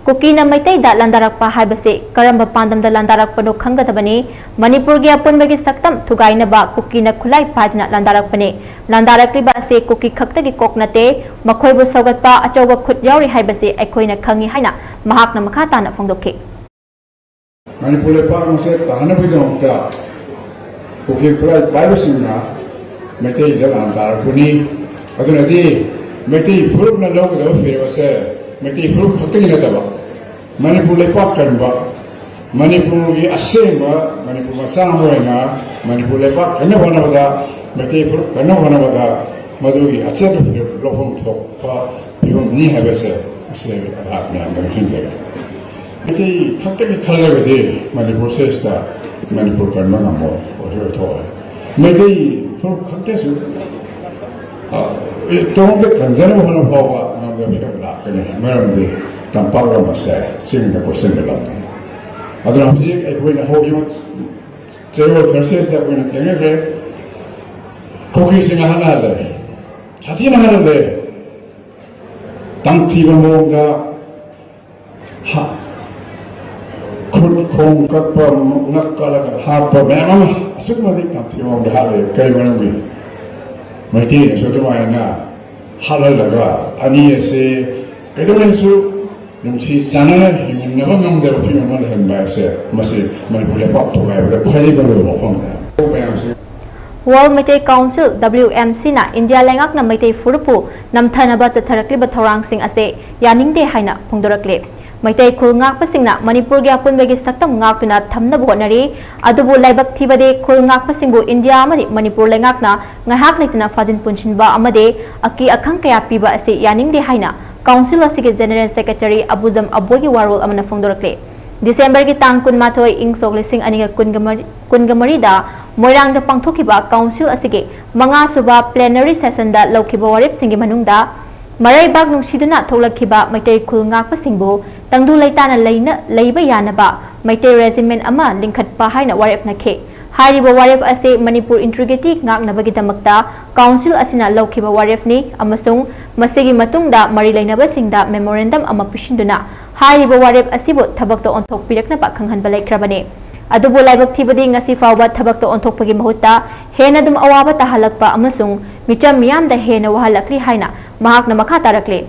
ꯀꯨꯀꯤꯅ ꯃꯩꯇꯩꯗ ꯂꯥꯟꯗꯥꯔꯛꯄ ꯍꯥꯏꯕꯁꯤ ꯀꯔꯝꯕ ꯄꯥꯟꯗꯝꯗ ꯂꯥꯟꯗꯥꯔꯛꯄꯅꯣ ꯈꯪꯒꯗꯕꯅꯤ꯫ ꯃꯅꯤꯄꯨꯔꯒꯤ ꯑꯄꯨꯟꯕꯒꯤ ꯁꯛꯇꯝ ꯊꯨꯒꯥꯏꯅꯕ ꯀꯨꯀꯤꯅ ꯈꯨꯠꯂꯥꯏ ꯄꯥꯏꯗꯨꯅ ꯂꯥꯟꯗꯥꯔꯛꯄꯅꯤ꯫ ꯂꯥꯟꯗꯥꯔꯛꯂꯤꯕ ꯑꯁꯤ ꯀꯨꯀꯤ ꯈꯛꯇꯒꯤ ꯀꯣꯛ ꯅꯠꯇꯦ, ꯃꯈꯣꯏꯕꯨ ꯁꯧꯒꯠꯄ ꯑꯆꯧꯕ ꯈꯨꯠ ꯌꯥꯎꯔꯤ ꯍꯥꯏꯕꯁꯤ ꯑꯩꯈꯣꯏꯅ ꯈꯪꯏ ꯍꯥꯏꯅ ꯃꯍꯥꯛꯅ ꯃꯈꯥ ꯇꯥꯅ ꯐꯣꯡꯗꯣꯛꯈꯤ꯫ ꯃꯅꯤꯄꯨꯔ ꯂꯩꯄꯥꯛ ꯃꯁꯦ ꯇꯥꯅꯕꯒꯤꯗꯃꯛꯇ ꯀꯨꯀꯤ ꯈꯨꯠꯂꯥꯏ ꯄꯥꯏꯕꯁꯤꯡꯅ ꯃꯩꯇꯩꯗ ꯂꯥꯟꯗꯥꯔꯛꯄꯅꯤ꯫ ꯑꯗꯨꯅꯗꯤ ꯃꯩꯇꯩ ꯐꯨꯔꯨꯞꯅ ꯂꯧꯒꯗꯕ ꯐꯤꯔꯦꯞ ꯑꯁꯦ ꯃꯩꯇꯩ ꯐꯨꯔꯨꯞ ꯈꯛꯇꯒꯤ ꯅꯠꯇꯕ, ꯃꯅꯤꯄꯨꯔ ꯂꯩꯄꯥꯛ ꯀꯟꯕ, ꯃꯅꯤꯄꯨꯔꯒꯤ ꯑꯁꯦꯡꯕ ꯃꯅꯤꯄꯨꯔ ꯃꯆꯥ ꯑꯃ ꯑꯣꯏꯅ ꯃꯅꯤꯄꯨꯔ ꯂꯩꯄꯥꯛ ꯀꯟꯅꯕ ꯍꯣꯠꯅꯕꯗ, ꯃꯩꯇꯩ ꯐꯨꯔꯨꯞ ꯀꯟꯅꯕ ꯍꯣꯠꯅꯕꯗ ꯃꯗꯨꯒꯤ ꯑꯆꯦꯠꯄ ꯐꯤꯔꯦꯞ ꯂꯧꯐꯝ ꯊꯣꯛꯄ ꯐꯤꯕꯝꯅꯤ ꯍꯥꯏꯕꯁꯦ ꯃꯁꯤ ꯑꯩꯍꯥꯛ ꯃꯌꯥꯝꯗ ꯅꯤꯡꯁꯤꯡꯖꯔꯤ꯫ ꯃꯩꯇꯩ ꯈꯛꯇꯒꯤ ꯈꯜꯂꯒꯗꯤ ꯃꯅꯤꯄꯨꯔ ꯁꯤꯗꯩꯁꯤꯗ ꯃꯅꯤꯄꯨꯔ ꯀꯟꯕ ꯉꯝꯃꯣꯏ, ꯑꯣꯏꯁꯨ ꯑꯣꯏꯊꯣꯛꯑꯣꯏ꯫ ꯃꯩꯇꯩ ꯐꯨꯔꯨꯞ ꯈꯛꯇꯁꯨ, ꯑ, ꯏꯇꯣꯝꯇ ꯀꯟꯖꯅꯕ ꯍꯣꯠꯅꯕ ꯐꯥꯎꯕ ꯉꯝꯗꯕ ꯐꯤꯕꯝ ꯂꯥꯛꯀꯅꯤ꯫ ꯃꯔꯝꯗꯤ ꯇꯝꯄꯥꯛ ꯂꯝ ꯑꯁꯦ ꯆꯤꯡꯗ ꯀꯣꯏꯁꯤꯟꯕ ꯂꯝꯅꯤ꯫ ꯑꯗꯨꯅ ꯍꯧꯖꯤꯛ ꯑꯩꯈꯣꯏꯅ ꯍꯧꯈꯤꯕ ꯆꯌꯣꯜ ꯊꯔꯁꯗꯦꯁꯤꯗ ꯑꯩꯈꯣꯏꯅ ꯊꯦꯡꯅꯈ꯭ꯔꯦ꯫ ꯀꯨꯀꯤꯁꯤꯡ ꯍꯥꯠꯅꯍꯜꯂꯦ, ꯁꯥꯊꯤꯅ ꯍꯥꯠꯍꯜꯂꯦ꯫ ꯇꯝꯊꯤꯕ ꯃꯑꯣꯡꯗ ꯍꯥ-, ꯈꯨꯠ ꯈꯣꯡ ꯀꯛꯄ, ꯉꯛ ꯀꯛꯂꯒ ꯍꯥꯠꯄ ꯃꯌꯥꯝ ꯑꯃ ꯑꯁꯨꯛꯀꯤ ꯃꯇꯤꯛ ꯇꯝꯊꯤꯕ ꯃꯑꯣꯡꯗ ꯍꯥꯠꯂꯦ꯫ ꯀꯔꯤ ꯃꯔꯝꯒꯤ? ꯃꯩꯇꯩꯅꯁꯨ ꯑꯗꯨꯃꯥꯏꯅ ꯍꯥꯠꯍꯜꯂꯒ ꯑꯅꯤ ꯑꯁꯦ ꯀꯩꯗꯧꯉꯩꯗꯁꯨ ꯅꯨꯡꯁꯤ ꯆꯥꯟꯅꯅ ꯍꯤꯡꯃꯤꯟꯅꯕ ꯉꯝꯗꯕ ꯐꯤꯕꯝ ꯑꯃ ꯂꯩꯍꯟꯕ ꯍꯥꯏꯕꯁꯦ, ꯃꯁꯤ ꯃꯅꯤꯄꯨꯔ ꯂꯩꯄꯥꯛ ꯊꯨꯒꯥꯏꯕꯗ ꯈ꯭ꯋꯥꯏꯗꯒꯤ ꯃꯔꯨꯑꯣꯏꯕ ꯋꯥꯐꯝꯅꯤ꯫ ꯃꯌꯥꯝꯁꯦ World Meitei Council, W M C ꯅ ꯏꯟꯗꯤꯌꯥ ꯂꯩꯉꯥꯛꯅ ꯃꯩꯇꯩ ꯐꯨꯔꯨꯞꯄꯨ ꯅꯝꯊꯅꯕ ꯆꯠꯊꯔꯛꯂꯤꯕ ꯊꯧꯔꯥꯡꯁꯤꯡ ꯑꯁꯦ ꯌꯥꯅꯤꯡꯗꯦ ꯍꯥꯏꯅ ꯐꯣꯡꯗꯣꯔꯛꯂꯦ꯫ ꯃꯩꯇꯩ ꯈꯨꯜ ꯉꯥꯛꯄꯁꯤꯡꯅ ꯃꯅꯤꯄꯨꯔꯒꯤ ꯑꯄꯨꯟꯕꯒꯤ ꯁꯛꯇꯝ ꯉꯥꯛꯇꯨꯅ ꯊꯝꯅꯕ ꯍꯣꯠꯅꯔꯤ, ꯑꯗꯨꯕꯨ ꯂꯥꯏꯕꯛ ꯊꯤꯕꯗꯤ ꯈꯨꯜ ꯉꯥꯛꯄꯁꯤꯡꯕꯨ ꯏꯟꯗꯤꯌꯥ ꯑꯃꯗꯤ ꯃꯅꯤꯄꯨꯔ ꯂꯩꯉꯥꯛꯅ ꯉꯥꯏꯍꯥꯛ ꯂꯩꯇꯅ ꯐꯥꯖꯤꯟ ꯄꯨꯟꯁꯤꯟꯕ ꯑꯃꯗꯤ ꯑꯀꯤ ꯑꯈꯪ ꯀꯌꯥ ꯄꯤꯕ ꯑꯁꯤ ꯌꯥꯅꯤꯡꯗꯦ ꯍꯥꯏꯅ Council ꯑꯁꯤꯒꯤ General Secretary ꯑꯕꯨꯖꯝ ꯑꯕꯣꯏꯒꯤ ꯋꯥꯔꯣꯜ ꯑꯃꯅ ꯐꯣꯡꯗꯣꯔꯛꯂꯦ꯫ ꯗꯤꯁꯦꯝꯕꯔꯒꯤ ꯇꯥꯡ ꯀꯨꯟꯃꯥꯊꯣꯏ, ꯏꯪ ꯁꯣꯛ ꯂꯤꯁꯤꯡ ꯑꯅꯤꯒ ꯀꯨꯟꯒ ꯃꯔꯤ, ꯀꯨꯟꯒ ꯃꯔꯤꯗ ꯃꯣꯏꯔꯥꯡꯗ ꯄꯥꯡꯊꯣꯛꯈꯤꯕ ꯀꯥꯎꯟꯁꯤꯜ ꯑꯁꯤꯒꯤ ꯃꯉꯥꯁꯨꯕ ꯄ꯭ꯂꯦꯅꯔꯤ ꯁꯦꯁꯟꯗ ꯂꯧꯈꯤꯕ ꯋꯥꯔꯦꯞꯁꯤꯡꯒꯤ ꯃꯅꯨꯡꯗ ꯃꯔꯩꯕꯥꯛ ꯅꯨꯡꯁꯤꯗꯨꯅ ꯊꯣꯛꯂꯛꯈꯤꯕ ꯃꯩꯇꯩ ꯈꯨꯜ ꯉꯥꯛꯄꯁꯤꯡꯕꯨ ꯇꯪꯗꯨ ꯂꯩꯇꯥꯅ ꯂꯩꯅ-, ꯂꯩꯕ ꯌꯥꯅꯕ ꯃꯩꯇꯩ ꯔꯦꯖꯤꯃꯦꯟ ꯑꯃ ꯂꯤꯡꯈꯠꯄ ꯍꯥꯏꯅ ꯋꯥꯔꯦꯞꯅꯈꯤ꯫ ꯍꯥꯏꯔꯤꯕ ꯋꯥꯔꯦꯞ ꯑꯁꯤ ꯃꯅꯤꯄꯨꯔ ꯏꯟꯇ꯭ꯔꯤꯒ꯭ꯔꯤꯇꯤ ꯉꯥꯛꯅꯕꯒꯤꯗꯃꯛꯇ ꯀꯥꯎꯟꯁꯤꯜ ꯑꯁꯤꯅ ꯂꯧꯈꯤꯕ ꯋꯥꯔꯦꯞꯅꯤ ꯑꯃꯁꯨꯡ ꯃꯁꯤꯒꯤ ꯃꯇꯨꯡꯗ ꯃꯔꯤ ꯂꯩꯅꯕꯁꯤꯡꯗ ꯃꯦꯃꯣꯔꯦꯟꯗꯝ ꯑꯃ ꯄꯤꯁꯤꯟꯗꯨꯅ ꯍꯥꯏꯔꯤꯕ ꯋꯥꯔꯦꯞ ꯑꯁꯤꯕꯨ ꯊꯕꯛꯇ ꯑꯣꯟꯊꯣꯛꯄꯤꯔꯛꯅꯕ ꯈꯪꯍꯟꯕ ꯂꯩꯈ꯭ꯔꯕꯅꯤ꯫ ꯑꯗꯨꯕꯨ ꯂꯥꯏꯕꯛ ꯊꯤꯕꯗꯤ ꯉꯁꯤ ꯐꯥꯎꯕ ꯊꯕꯛꯇ ꯑꯣꯟꯊꯣꯛꯄꯒꯤ ꯃꯍꯨꯠꯇ ꯍꯦꯟꯅ ꯑꯗꯨꯝ ꯑꯋꯥꯕ ꯇꯥꯍꯜꯂꯛꯄ ꯑꯃꯁꯨꯡ ꯃꯤꯆꯝ ꯃꯤꯌꯥꯝꯗ ꯍꯦꯟꯅ ꯋꯥꯍꯜꯂꯛꯂꯤ ꯍꯥꯏꯅ ꯃꯍꯥꯛꯅ ꯃꯈꯥ ꯇꯥꯔꯛꯂꯤ꯫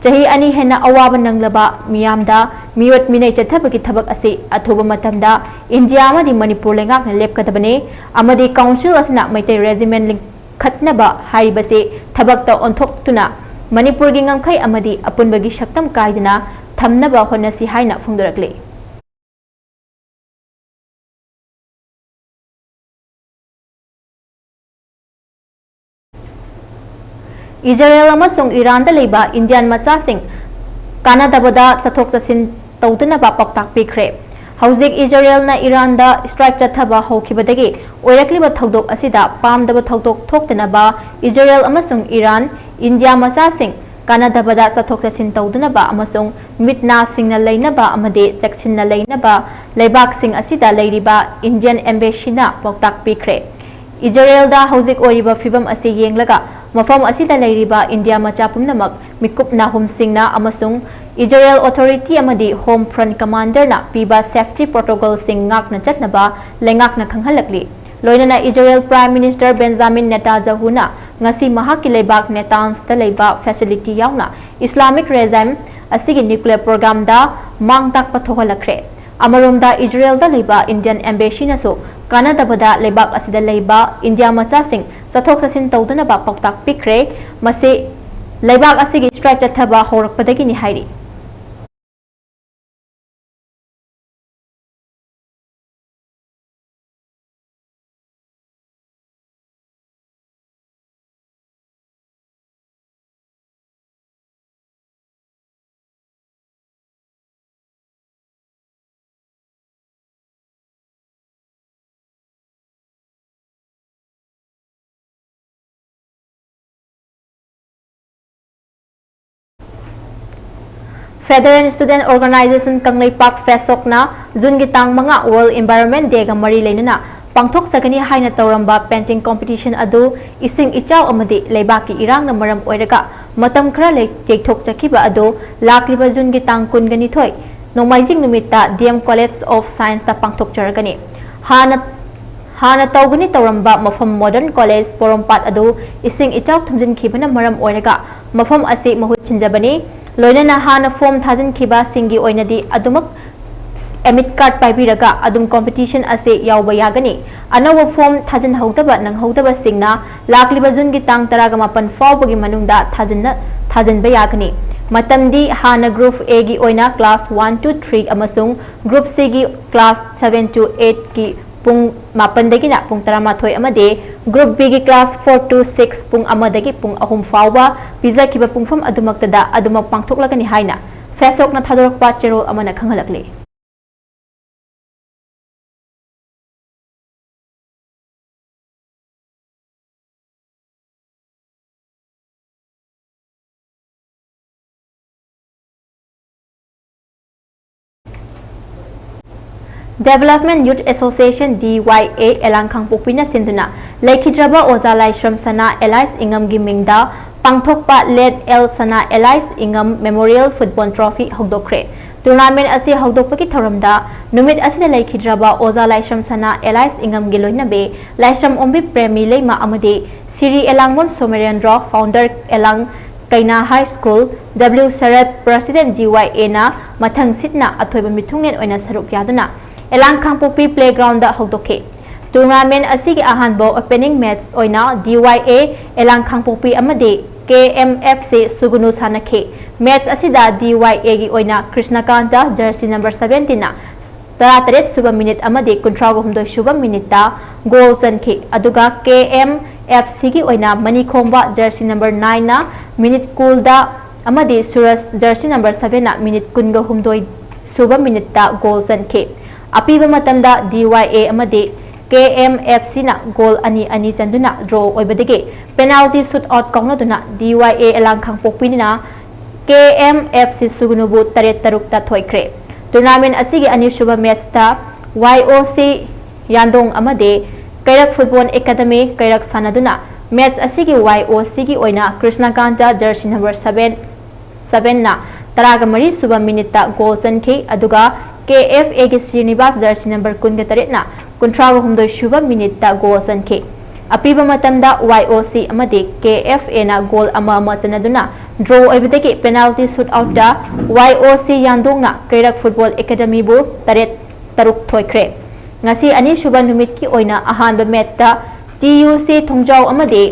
ꯆꯍꯤ ꯑꯅꯤ ꯍꯦꯟꯅ ꯑꯋꯥꯕ ꯅꯪꯂꯕ ꯃꯤꯌꯥꯝꯗ ꯃꯤꯑꯣꯠ ꯃꯤꯅꯩ ꯆꯠꯊꯕꯒꯤ ꯊꯕꯛ ꯑꯁꯤ ꯑꯊꯨꯕ ꯃꯇꯝꯗ ꯏꯟꯗꯤꯌꯥ ꯑꯃꯗꯤ ꯃꯅꯤꯄꯨꯔ ꯂꯩꯉꯥꯛꯅ ꯂꯦꯞꯀꯗꯕꯅꯤ ꯑꯃꯗꯤ ꯀꯥꯎꯟꯁꯤꯜ ꯑꯁꯤꯅ ꯃꯩꯇꯩ ꯔꯦꯖꯤꯃꯦꯟ ꯂꯤꯡꯈꯠꯅꯕ ꯍꯥꯏꯔꯤꯕꯁꯤ ꯊꯕꯛꯇ ꯑꯣꯟꯊꯣꯛꯇꯨꯅ ꯃꯅꯤꯄꯨꯔꯒꯤ ꯉꯝꯈꯩ ꯑꯃꯗꯤ ꯑꯄꯨꯟꯕꯒꯤ ꯁꯛꯇꯝ ꯀꯥꯏꯗꯅ ꯊꯝꯅꯕ ꯍꯣꯠꯅꯁꯤ ꯍꯥꯏꯅ ꯐꯣꯡꯗꯣꯔꯛꯂꯤ꯫ ꯏꯖꯔꯦꯜ ꯑꯃꯁꯨꯡ ꯏꯔꯥꯟꯗ ꯂꯩꯕ ꯏꯟꯗꯤꯌꯥꯟ ꯃꯆꯥꯁꯤꯡ ꯀꯥꯟꯅꯗꯕꯗ ꯆꯠꯊꯣꯛ ꯆꯠꯁꯤꯟ ꯇꯧꯗꯅꯕ ꯄꯥꯎꯇꯥꯛ ꯄꯤꯈ꯭ꯔꯦ꯫ ꯍꯧꯖꯤꯛ ꯏꯖꯔꯦꯜꯅ ꯏꯔꯥꯟꯗ ꯁ꯭ꯇ꯭ꯔꯥꯏꯛ ꯆꯠꯊꯕ ꯍꯧꯈꯤꯕꯗꯒꯤ ꯑꯣꯏꯔꯛꯂꯤꯕ ꯊꯧꯗꯣꯛ ꯑꯁꯤꯗ ꯄꯥꯝꯗꯕ ꯊꯧꯗꯣꯛ ꯊꯣꯛꯇꯅꯕ ꯏꯖꯔꯦꯜ ꯑꯃꯁꯨꯡ ꯏꯔꯥꯟ, ꯏꯟꯗꯤꯌꯥ ꯃꯆꯥꯁꯤꯡ ꯀꯥꯟꯅꯗꯕꯗ ꯆꯠꯊꯣꯛ ꯆꯠꯁꯤꯟ ꯇꯧꯗꯅꯕ ꯑꯃꯁꯨꯡ ꯃꯤꯠ ꯅꯥ ꯁꯤꯡꯅ ꯂꯩꯅꯕ ꯑꯃꯗꯤ ꯆꯦꯛꯁꯤꯟꯅ ꯂꯩꯅꯕ ꯂꯩꯕꯥꯛꯁꯤꯡ ꯑꯁꯤꯗ ꯂꯩꯔꯤꯕ ꯏꯟꯗꯤꯌꯟ ꯑꯦꯝꯕꯦꯁꯤꯅ ꯄꯥꯎꯇꯥꯛ ꯄꯤꯈ꯭ꯔꯦ꯫ ꯏꯖꯔꯦꯜꯗ ꯍꯧꯖꯤꯛ ꯑꯣꯏꯔꯤꯕ ꯐꯤꯚꯝ ꯑꯁꯤ ꯌꯦꯡꯂꯒ ꯃꯐꯝ ꯑꯁꯤꯗ ꯂꯩꯔꯤꯕ ꯏꯟꯗꯤꯌꯥ ꯃꯆꯥ ꯄꯨꯝꯅꯃꯛ ꯃꯤꯀꯨꯞ ꯅꯥꯍꯨꯝꯁꯤꯡꯅ ꯑꯃꯁꯨꯡ ꯏꯖꯔꯦꯜ ꯑꯣꯊꯣꯔꯤꯇꯤ ꯑꯃꯗꯤ ꯍꯣꯝ ꯐ꯭ꯔꯟꯠ ꯀꯃꯥꯟꯗꯔꯅ ꯄꯤꯕ ꯁꯦꯐꯇꯤ ꯄ꯭ꯔꯣꯇꯣꯀꯣꯜꯁꯤꯡ ꯉꯥꯛꯅ ꯆꯠꯅꯕ ꯂꯩꯉꯥꯛꯅ ꯈꯪꯍꯜꯂꯛꯂꯤ꯫ ꯂꯣꯏꯅꯅ ꯏꯖꯔꯦꯜ ꯄ꯭ꯔꯥꯏꯝ ꯃꯤꯅꯤꯁꯇꯔ ꯕꯦꯟꯖꯥꯃꯤꯟ ꯅꯦꯇꯥꯟꯖꯥꯍꯨꯅ ꯉꯁꯤ ꯃꯍꯥꯛꯀꯤ ꯂꯩꯕꯥꯛ ꯅꯦꯇꯥꯟꯁꯇ ꯂꯩꯕ ꯐꯦꯁꯤꯂꯤꯇꯤ ꯌꯥꯎꯅ ꯏꯁꯂꯥꯃꯤꯛ ꯔꯦꯖꯤꯝ ꯑꯁꯤꯒꯤ ꯅ꯭ꯌꯨꯀ꯭ꯂꯤꯌꯔ ꯄ꯭ꯔꯣꯒ꯭ꯔꯥꯝꯗ ꯃꯥꯡ ꯇꯥꯛꯄ ꯊꯣꯛꯍꯜꯂꯛꯈ꯭ꯔꯦ꯫ ꯑꯃꯔꯣꯝꯗ ꯏꯖꯔꯦꯜꯗ ꯂꯩꯕ ꯏꯟꯗꯤꯌꯟ ꯑꯦꯝꯕꯦꯁꯤꯅꯁꯨ ꯀꯥꯟꯅꯗꯕꯗ ꯂꯩꯕꯥꯛ ꯑꯁꯤꯗ ꯂꯩꯕ ꯏꯟꯗꯤꯌꯥ ꯃꯆꯥꯁꯤꯡ ꯆꯠꯊꯣꯛ ꯆꯠꯁꯤꯟ ꯇꯧꯗꯅꯕ ꯄꯥꯎꯇꯥꯛ ꯄꯤꯈ꯭ꯔꯦ꯫ ꯃꯁꯤ ꯂꯩꯕꯥꯛ ꯑꯁꯤꯒꯤ ꯁ꯭ꯇ꯭ꯔꯥꯏꯛ ꯆꯠꯊꯕ ꯍꯧꯔꯛꯄꯗꯒꯤꯅꯤ ꯍꯥꯏꯔꯤ꯫ Federal Student Organization ꯀꯪꯂꯩꯄꯥꯛ, ꯐꯦꯁꯣꯛꯅ ꯖꯨꯟꯒꯤ ꯇꯥꯡ ꯃꯉꯥ World Environment Dayꯒ ꯃꯔꯤ ꯂꯩꯅꯅ ꯄꯥꯡꯊꯣꯛꯆꯒꯅꯤ ꯍꯥꯏꯅ ꯇꯧꯔꯝꯕ painting competition ꯑꯗꯨ ꯏꯁꯤꯡ ꯏꯆꯥꯎ ꯑꯃꯗꯤ ꯂꯩꯕꯥꯛꯀꯤ ꯏꯔꯥꯡꯅ ꯃꯔꯝ ꯑꯣꯏꯔꯒ ꯃꯇꯝ ꯈꯔ ꯂꯩ-, ꯌꯩꯊꯣꯛꯆꯈꯤꯕ ꯑꯗꯨ ꯂꯥꯛꯂꯤꯕ ꯖꯨꯟꯒꯤ ꯇꯥꯡ ꯀꯨꯟꯒ ꯅꯤꯊꯣꯏ, ꯅꯣꯡꯃꯥꯏꯖꯤꯡ ꯅꯨꯃꯤꯠꯇ D M College of Scienceꯇ ꯄꯥꯡꯊꯣꯛꯆꯔꯒꯅꯤ꯫ ꯍꯥꯟꯅ, ꯍꯥꯟꯅ ꯇꯧꯒꯅꯤ ꯇꯧꯔꯝꯕ ꯃꯐꯝ Modern College ꯄꯣꯔꯣꯝꯄꯥꯠ ꯑꯗꯨ ꯏꯁꯤꯡ ꯏꯆꯥꯎ ꯊꯨꯝꯖꯤꯟꯈꯤꯕꯅ ꯃꯔꯝ ꯑꯣꯏꯔꯒ ꯃꯐꯝ ꯑꯁꯤ ꯃꯍꯨꯠ ꯁꯤꯟꯖꯕꯅꯤ꯫ ꯂꯣꯏꯅꯅ ꯍꯥꯟꯅ form ꯊꯥꯖꯤꯟꯈꯤꯕꯁꯤꯡꯒꯤ ꯑꯣꯏꯅꯗꯤ ꯑꯗꯨꯃꯛ admit card ꯄꯥꯏꯕꯤꯔꯒ ꯑꯗꯨꯝ competition ꯑꯁꯤ ꯌꯥꯎꯕ ꯌꯥꯒꯅꯤ꯫ ꯑꯅꯧꯕ form ꯊꯥꯖꯤꯟꯍꯧꯗꯕ ꯅꯪꯍꯧꯗꯕꯁꯤꯡꯅ ꯂꯥꯛꯂꯤꯕ ꯖꯨꯟꯒꯤ ꯇꯥꯡ ꯇꯔꯥꯒ ꯃꯥꯄꯟ ꯐꯥꯎꯕꯒꯤ ꯃꯅꯨꯡꯗ ꯊꯥꯖꯤꯟꯅ-, ꯊꯥꯖꯤꯟꯕ ꯌꯥꯒꯅꯤ꯫ ꯃꯇꯝꯗꯤ ꯍꯥꯟꯅ Group Aꯒꯤ ꯑꯣꯏꯅ class one to three ꯑꯃꯁꯨꯡ Group Cꯒꯤ class seven to eightꯀꯤ ꯄꯨꯡ ꯃꯥꯄꯟꯗꯒꯤꯅ ꯄꯨꯡ ꯇꯔꯥꯃꯥꯊꯣꯏ ꯑꯃꯗꯤ Group Bꯒꯤ class four to six ꯄꯨꯡ ꯑꯃꯗꯒꯤ ꯄꯨꯡ ꯑꯍꯨꯝ ꯐꯥꯎꯕ ꯄꯤꯖꯈꯤꯕ ꯄꯨꯡꯐꯝ ꯑꯗꯨꯃꯛꯇꯗ ꯑꯗꯨꯃꯛ ꯄꯥꯡꯊꯣꯛꯂꯒꯅꯤ ꯍꯥꯏꯅ ꯐꯦꯁꯣꯛꯅ ꯊꯥꯗꯣꯔꯛꯄ ꯆꯦꯔꯣꯜ ꯑꯃꯅ ꯈꯪꯍꯜꯂꯛꯂꯤ꯫ Development Youth Association, D Y A, ꯑꯦꯂꯥꯡ ꯈꯥꯡꯄꯣꯛꯄꯤꯅ ꯁꯤꯟꯗꯨꯅ ꯂꯩꯈꯤꯗ꯭ꯔꯕ ꯑꯣꯖꯥ ꯂꯥꯏꯁ꯭ꯔꯝ ꯁꯅꯥ alias ꯏꯉꯝꯒꯤ ꯃꯤꯡꯗ ꯄꯥꯡꯊꯣꯛꯄ Late L ꯁꯅꯥ alias ꯏꯉꯝ Memorial Football Trophy ꯍꯧꯗꯣꯛꯈ꯭ꯔꯦ꯫ Tournament ꯑꯁꯤ ꯍꯧꯗꯣꯛꯄꯒꯤ ꯊꯧꯔꯝꯗ ꯅꯨꯃꯤꯠ ꯑꯁꯤꯗ ꯂꯩꯈꯤꯗ꯭ꯔꯕ ꯑꯣꯖꯥ ꯂꯥꯏꯁ꯭ꯔꯝ ꯁꯅꯥ alias ꯏꯉꯝꯒꯤ ꯂꯣꯏꯅꯕꯤ ꯂꯥꯏꯁ꯭ꯔꯝ ꯑꯣꯝꯕꯤ ꯄ꯭ꯔꯦꯃꯤ ꯂꯩꯃ ꯑꯃꯗꯤ ꯁꯤꯔꯤ ꯑꯦꯂꯥꯡꯕꯝ ꯁꯣꯃꯦꯔꯦꯟꯗ꯭ꯔꯣ, founder ꯑꯦꯂꯥꯡ ꯀꯩꯅꯥ High School, W shirt, president D Y A ꯅ ꯃꯊꯪ ꯁꯤꯠꯅ ꯑꯊꯣꯏꯕ ꯃꯤꯊꯨꯡꯂꯦꯟ ꯑꯣꯏꯅ ꯁꯔꯨꯛ ꯌꯥꯗꯨꯅ ꯑꯦꯂꯥꯡ ꯈꯥꯡꯄꯣꯛꯄꯤ playground ꯗ ꯍꯧꯗꯣꯛꯈꯤ꯫ Tournament ꯑꯁꯤꯒꯤ ꯑꯍꯥꯟꯕ opening match ꯑꯣꯏꯅ D Y A ꯑꯦꯂꯥꯡ ꯈꯥꯡꯄꯣꯛꯄꯤ ꯑꯃꯗꯤ K M F C ꯁꯨꯒꯨꯅꯨ ꯁꯥꯟꯅꯈꯤ꯫ Match ꯑꯁꯤꯗ D Y A ꯒꯤ ꯑꯣꯏꯅ ꯀ꯭ꯔꯤꯁꯅꯀꯥꯟꯇ, jersey number seventeen ꯅ ꯇꯔꯥꯇꯔꯦꯠ ꯁꯨꯕ minute ꯑꯃꯗꯤ ꯀꯨꯟꯊ꯭ꯔꯥꯍꯨꯝꯗꯣꯏ ꯁꯨꯕ minute ꯇ goal ꯆꯟꯈꯤ꯫ ꯑꯗꯨꯒ K M F C ꯒꯤ ꯑꯣꯏꯅ ꯃꯅꯤꯈꯣꯝꯕ, jersey number nine ꯅ minute ꯀꯨꯟꯗ ꯑꯃꯗꯤ ꯁꯨꯔꯖ, jersey number seven ꯅ minute ꯀꯨꯟꯒ ꯍꯨꯝꯗꯣꯏ ꯁꯨꯕ minute ꯇ goal ꯆꯟꯈꯤ꯫ ꯑꯄꯤꯕ ꯃꯇꯝꯗ D Y A ꯑꯃꯗꯤ K M F C ꯅ goal ꯑꯅꯤ ꯑꯅꯤ ꯆꯟꯗꯨꯅ draw ꯑꯣꯏꯕꯗꯒꯤ penalty shoot out ꯀꯥꯎꯅꯗꯨꯅ D Y A ꯑꯦꯂꯥꯡ ꯈꯥꯡꯄꯣꯛꯄꯤꯅ ꯀꯦ ꯑꯦꯝ ꯑꯦꯐ ꯁꯤ ꯁꯨꯒꯅꯨꯕꯨ ꯇꯔꯦꯠ ꯇꯔꯨꯛꯇ ꯊꯣꯏꯈ꯭ꯔꯦ꯫ Tournament ꯑꯁꯤꯒꯤ ꯑꯅꯤꯁꯨꯕ matchꯇ ꯋꯥꯏ ꯑꯣ ꯁꯤ ꯌꯥꯟꯗꯣꯡ ꯑꯃꯗꯤ ꯀꯩꯔꯛ Football Academy ꯀꯩꯔꯛ ꯁꯥꯟꯅꯗꯨꯅ, match ꯑꯁꯤꯒꯤ ꯋꯥꯏ ꯑꯣ ꯁꯤꯒꯤ ꯑꯣꯏꯅ ꯀ꯭ꯔꯤꯁꯅꯀꯥꯟꯇ jersey number seven, sevenꯅ ꯇꯔꯥꯒ ꯃꯔꯤ ꯁꯨꯕ minuteꯇ goal ꯆꯟꯈꯤ, ꯑꯗꯨꯒ ꯀꯦ ꯑꯦꯐ ꯑꯦꯒꯤ ꯁ꯭ꯔꯤꯅꯤꯕꯥꯁ jersey number ꯀꯨꯟꯒ ꯇꯔꯦꯠꯅ ꯀꯨꯟꯊ꯭ꯔꯥꯒ ꯍꯨꯝꯗꯣꯏ ꯁꯨꯕ minuteꯇ goal ꯆꯟꯈꯤ꯫ ꯑꯄꯤꯕ ꯃꯇꯝꯗ ꯋꯥꯏ ꯑꯣ ꯁꯤ ꯑꯃꯗꯤ ꯀꯦ ꯑꯦꯐ ꯑꯦꯅ goal ꯑꯃ ꯑꯃ ꯆꯟꯅꯗꯨꯅ draw ꯑꯣꯏꯕꯗꯒꯤ penalty shootoutꯇ ꯋꯥꯏ ꯑꯣ ꯁꯤ ꯌꯥꯟꯗꯣꯡꯅ ꯀꯩꯔꯛ Football Academyꯕꯨ ꯇꯔꯦꯠ ꯇꯔꯨꯛ ꯊꯣꯏꯈ꯭ꯔꯦ꯫ ꯉꯁꯤ ꯑꯅꯤꯁꯨꯕ ꯅꯨꯃꯤꯠꯀꯤ ꯑꯣꯏꯅ ꯑꯍꯥꯟꯕ matchꯇ ꯇꯤ ꯌꯨ ꯁꯤ ꯊꯣꯡꯖꯥꯎ ꯑꯃꯗꯤ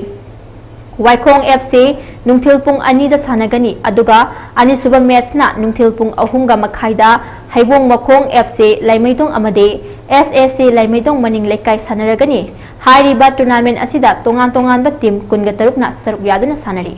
ꯋꯥꯏꯈꯣꯡ ꯑꯦꯐ ꯁꯤ ꯅꯨꯡꯊꯤꯜ ꯄꯨꯡ ꯑꯅꯤꯗ ꯁꯥꯟꯅꯒꯅꯤ, ꯑꯗꯨꯒ ꯑꯅꯤꯁꯨꯕ matchꯅ ꯅꯨꯡꯊꯤꯜ ꯄꯨꯡ ꯑꯍꯨꯝꯒ ꯃꯈꯥꯏꯗ ꯍꯩꯕꯣꯡ ꯃꯈꯣꯡ ꯑꯦꯐ ꯁꯤ ꯂꯩꯃꯩꯗꯣꯡ ꯑꯃꯗꯤ ꯑꯦꯁ ꯑꯦꯁ ꯁꯤ ꯂꯩꯃꯩꯗꯣꯡ ꯃꯅꯤꯡ ꯂꯩꯀꯥꯏ ꯁꯥꯟꯅꯔꯒꯅꯤ꯫ ꯍꯥꯏꯔꯤꯕ tournament ꯑꯁꯤꯗ ꯇꯣꯉꯥꯟ ꯇꯣꯉꯥꯟꯕ team ꯀꯨꯟꯒ ꯇꯔꯨꯛꯅ ꯁꯔꯨꯛ ꯌꯥꯗꯨꯅ ꯁꯥꯟꯅꯔꯤ꯫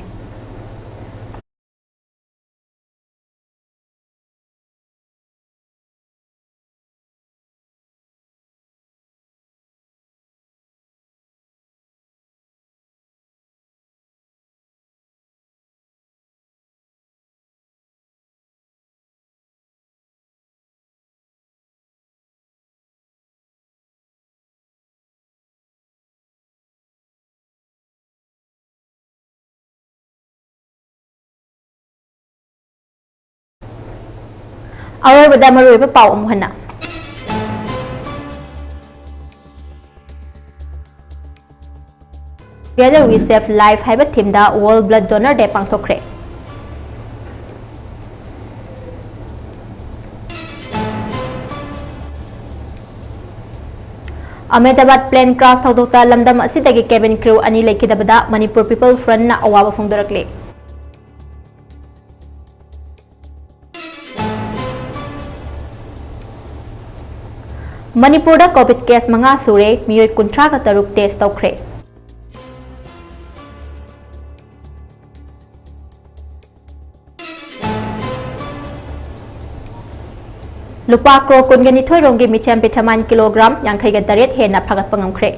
ꯑꯔꯣꯏꯕꯗ ꯃꯔꯨꯑꯣꯏꯕ ꯄꯥꯎ ꯑꯃꯨꯛ ꯍꯟꯅ꯫ Together We Save Life ꯍꯥꯏꯕ themeꯗ World Blood Donor Day ꯄꯥꯡꯊꯣꯛꯈ꯭ꯔꯦ꯫ Ahmedabad plane crash ꯊꯧꯗꯣꯛꯇ ꯂꯝꯗꯝ ꯑꯁꯤꯗꯒꯤ cabin crew ꯑꯅꯤ ꯂꯩꯈꯤꯗꯕꯗ Manipur People Frontꯅ ꯑꯋꯥꯕ ꯐꯣꯡꯗꯣꯔꯛꯂꯤ꯫ ꯃꯅꯤꯄꯨꯔꯗ COVID case ꯃꯉꯥ ꯁꯨꯔꯦ, ꯃꯤꯑꯣꯏ ꯀꯨꯟꯊ꯭ꯔꯥꯒ ꯇꯔꯨꯛ test ꯇꯧꯈ꯭ꯔꯦ꯫ ꯂꯨꯄꯥ crore ꯀꯨꯟꯒ ꯅꯤꯊꯣꯏ ꯔꯣꯝꯒꯤ methamphetamine kilogram ꯌꯥꯡꯈꯩꯒ ꯇꯔꯦꯠ ꯍꯦꯟꯅ ꯐꯥꯒꯠꯄ ꯉꯝꯈ꯭ꯔꯦ꯫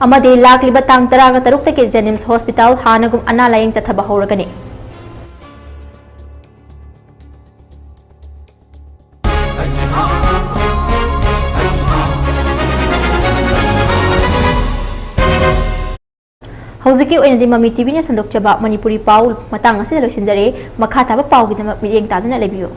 ꯑꯃꯗꯤ ꯂꯥꯛꯂꯤꯕ ꯇꯥꯡ ꯇꯔꯥꯒ ꯇꯔꯨꯛꯇꯒꯤ JNIMS hospital ꯍꯥꯟꯅꯒꯨꯝ ꯑꯅꯥ ꯂꯥꯌꯦꯡ ꯆꯠꯊꯕ ꯍꯧꯔꯒꯅꯤ꯫ ꯍꯧꯖꯤꯛꯀꯤ ꯑꯣꯏꯅꯗꯤ ꯃꯃꯤ TVꯅ ꯁꯟꯗꯣꯛꯆꯕ ꯃꯅꯤꯄꯨꯔꯤ ꯄꯥꯎ ꯃꯇꯥꯡ ꯑꯁꯤꯗ ꯂꯣꯏꯁꯤꯟꯖꯔꯦ꯫ ꯃꯈꯥ ꯇꯥꯕ ꯄꯥꯎꯒꯤꯗꯃꯛ ꯃꯤꯠꯌꯦꯡ ꯇꯥꯗꯨꯅ ꯂꯩꯕꯤꯌꯨ꯫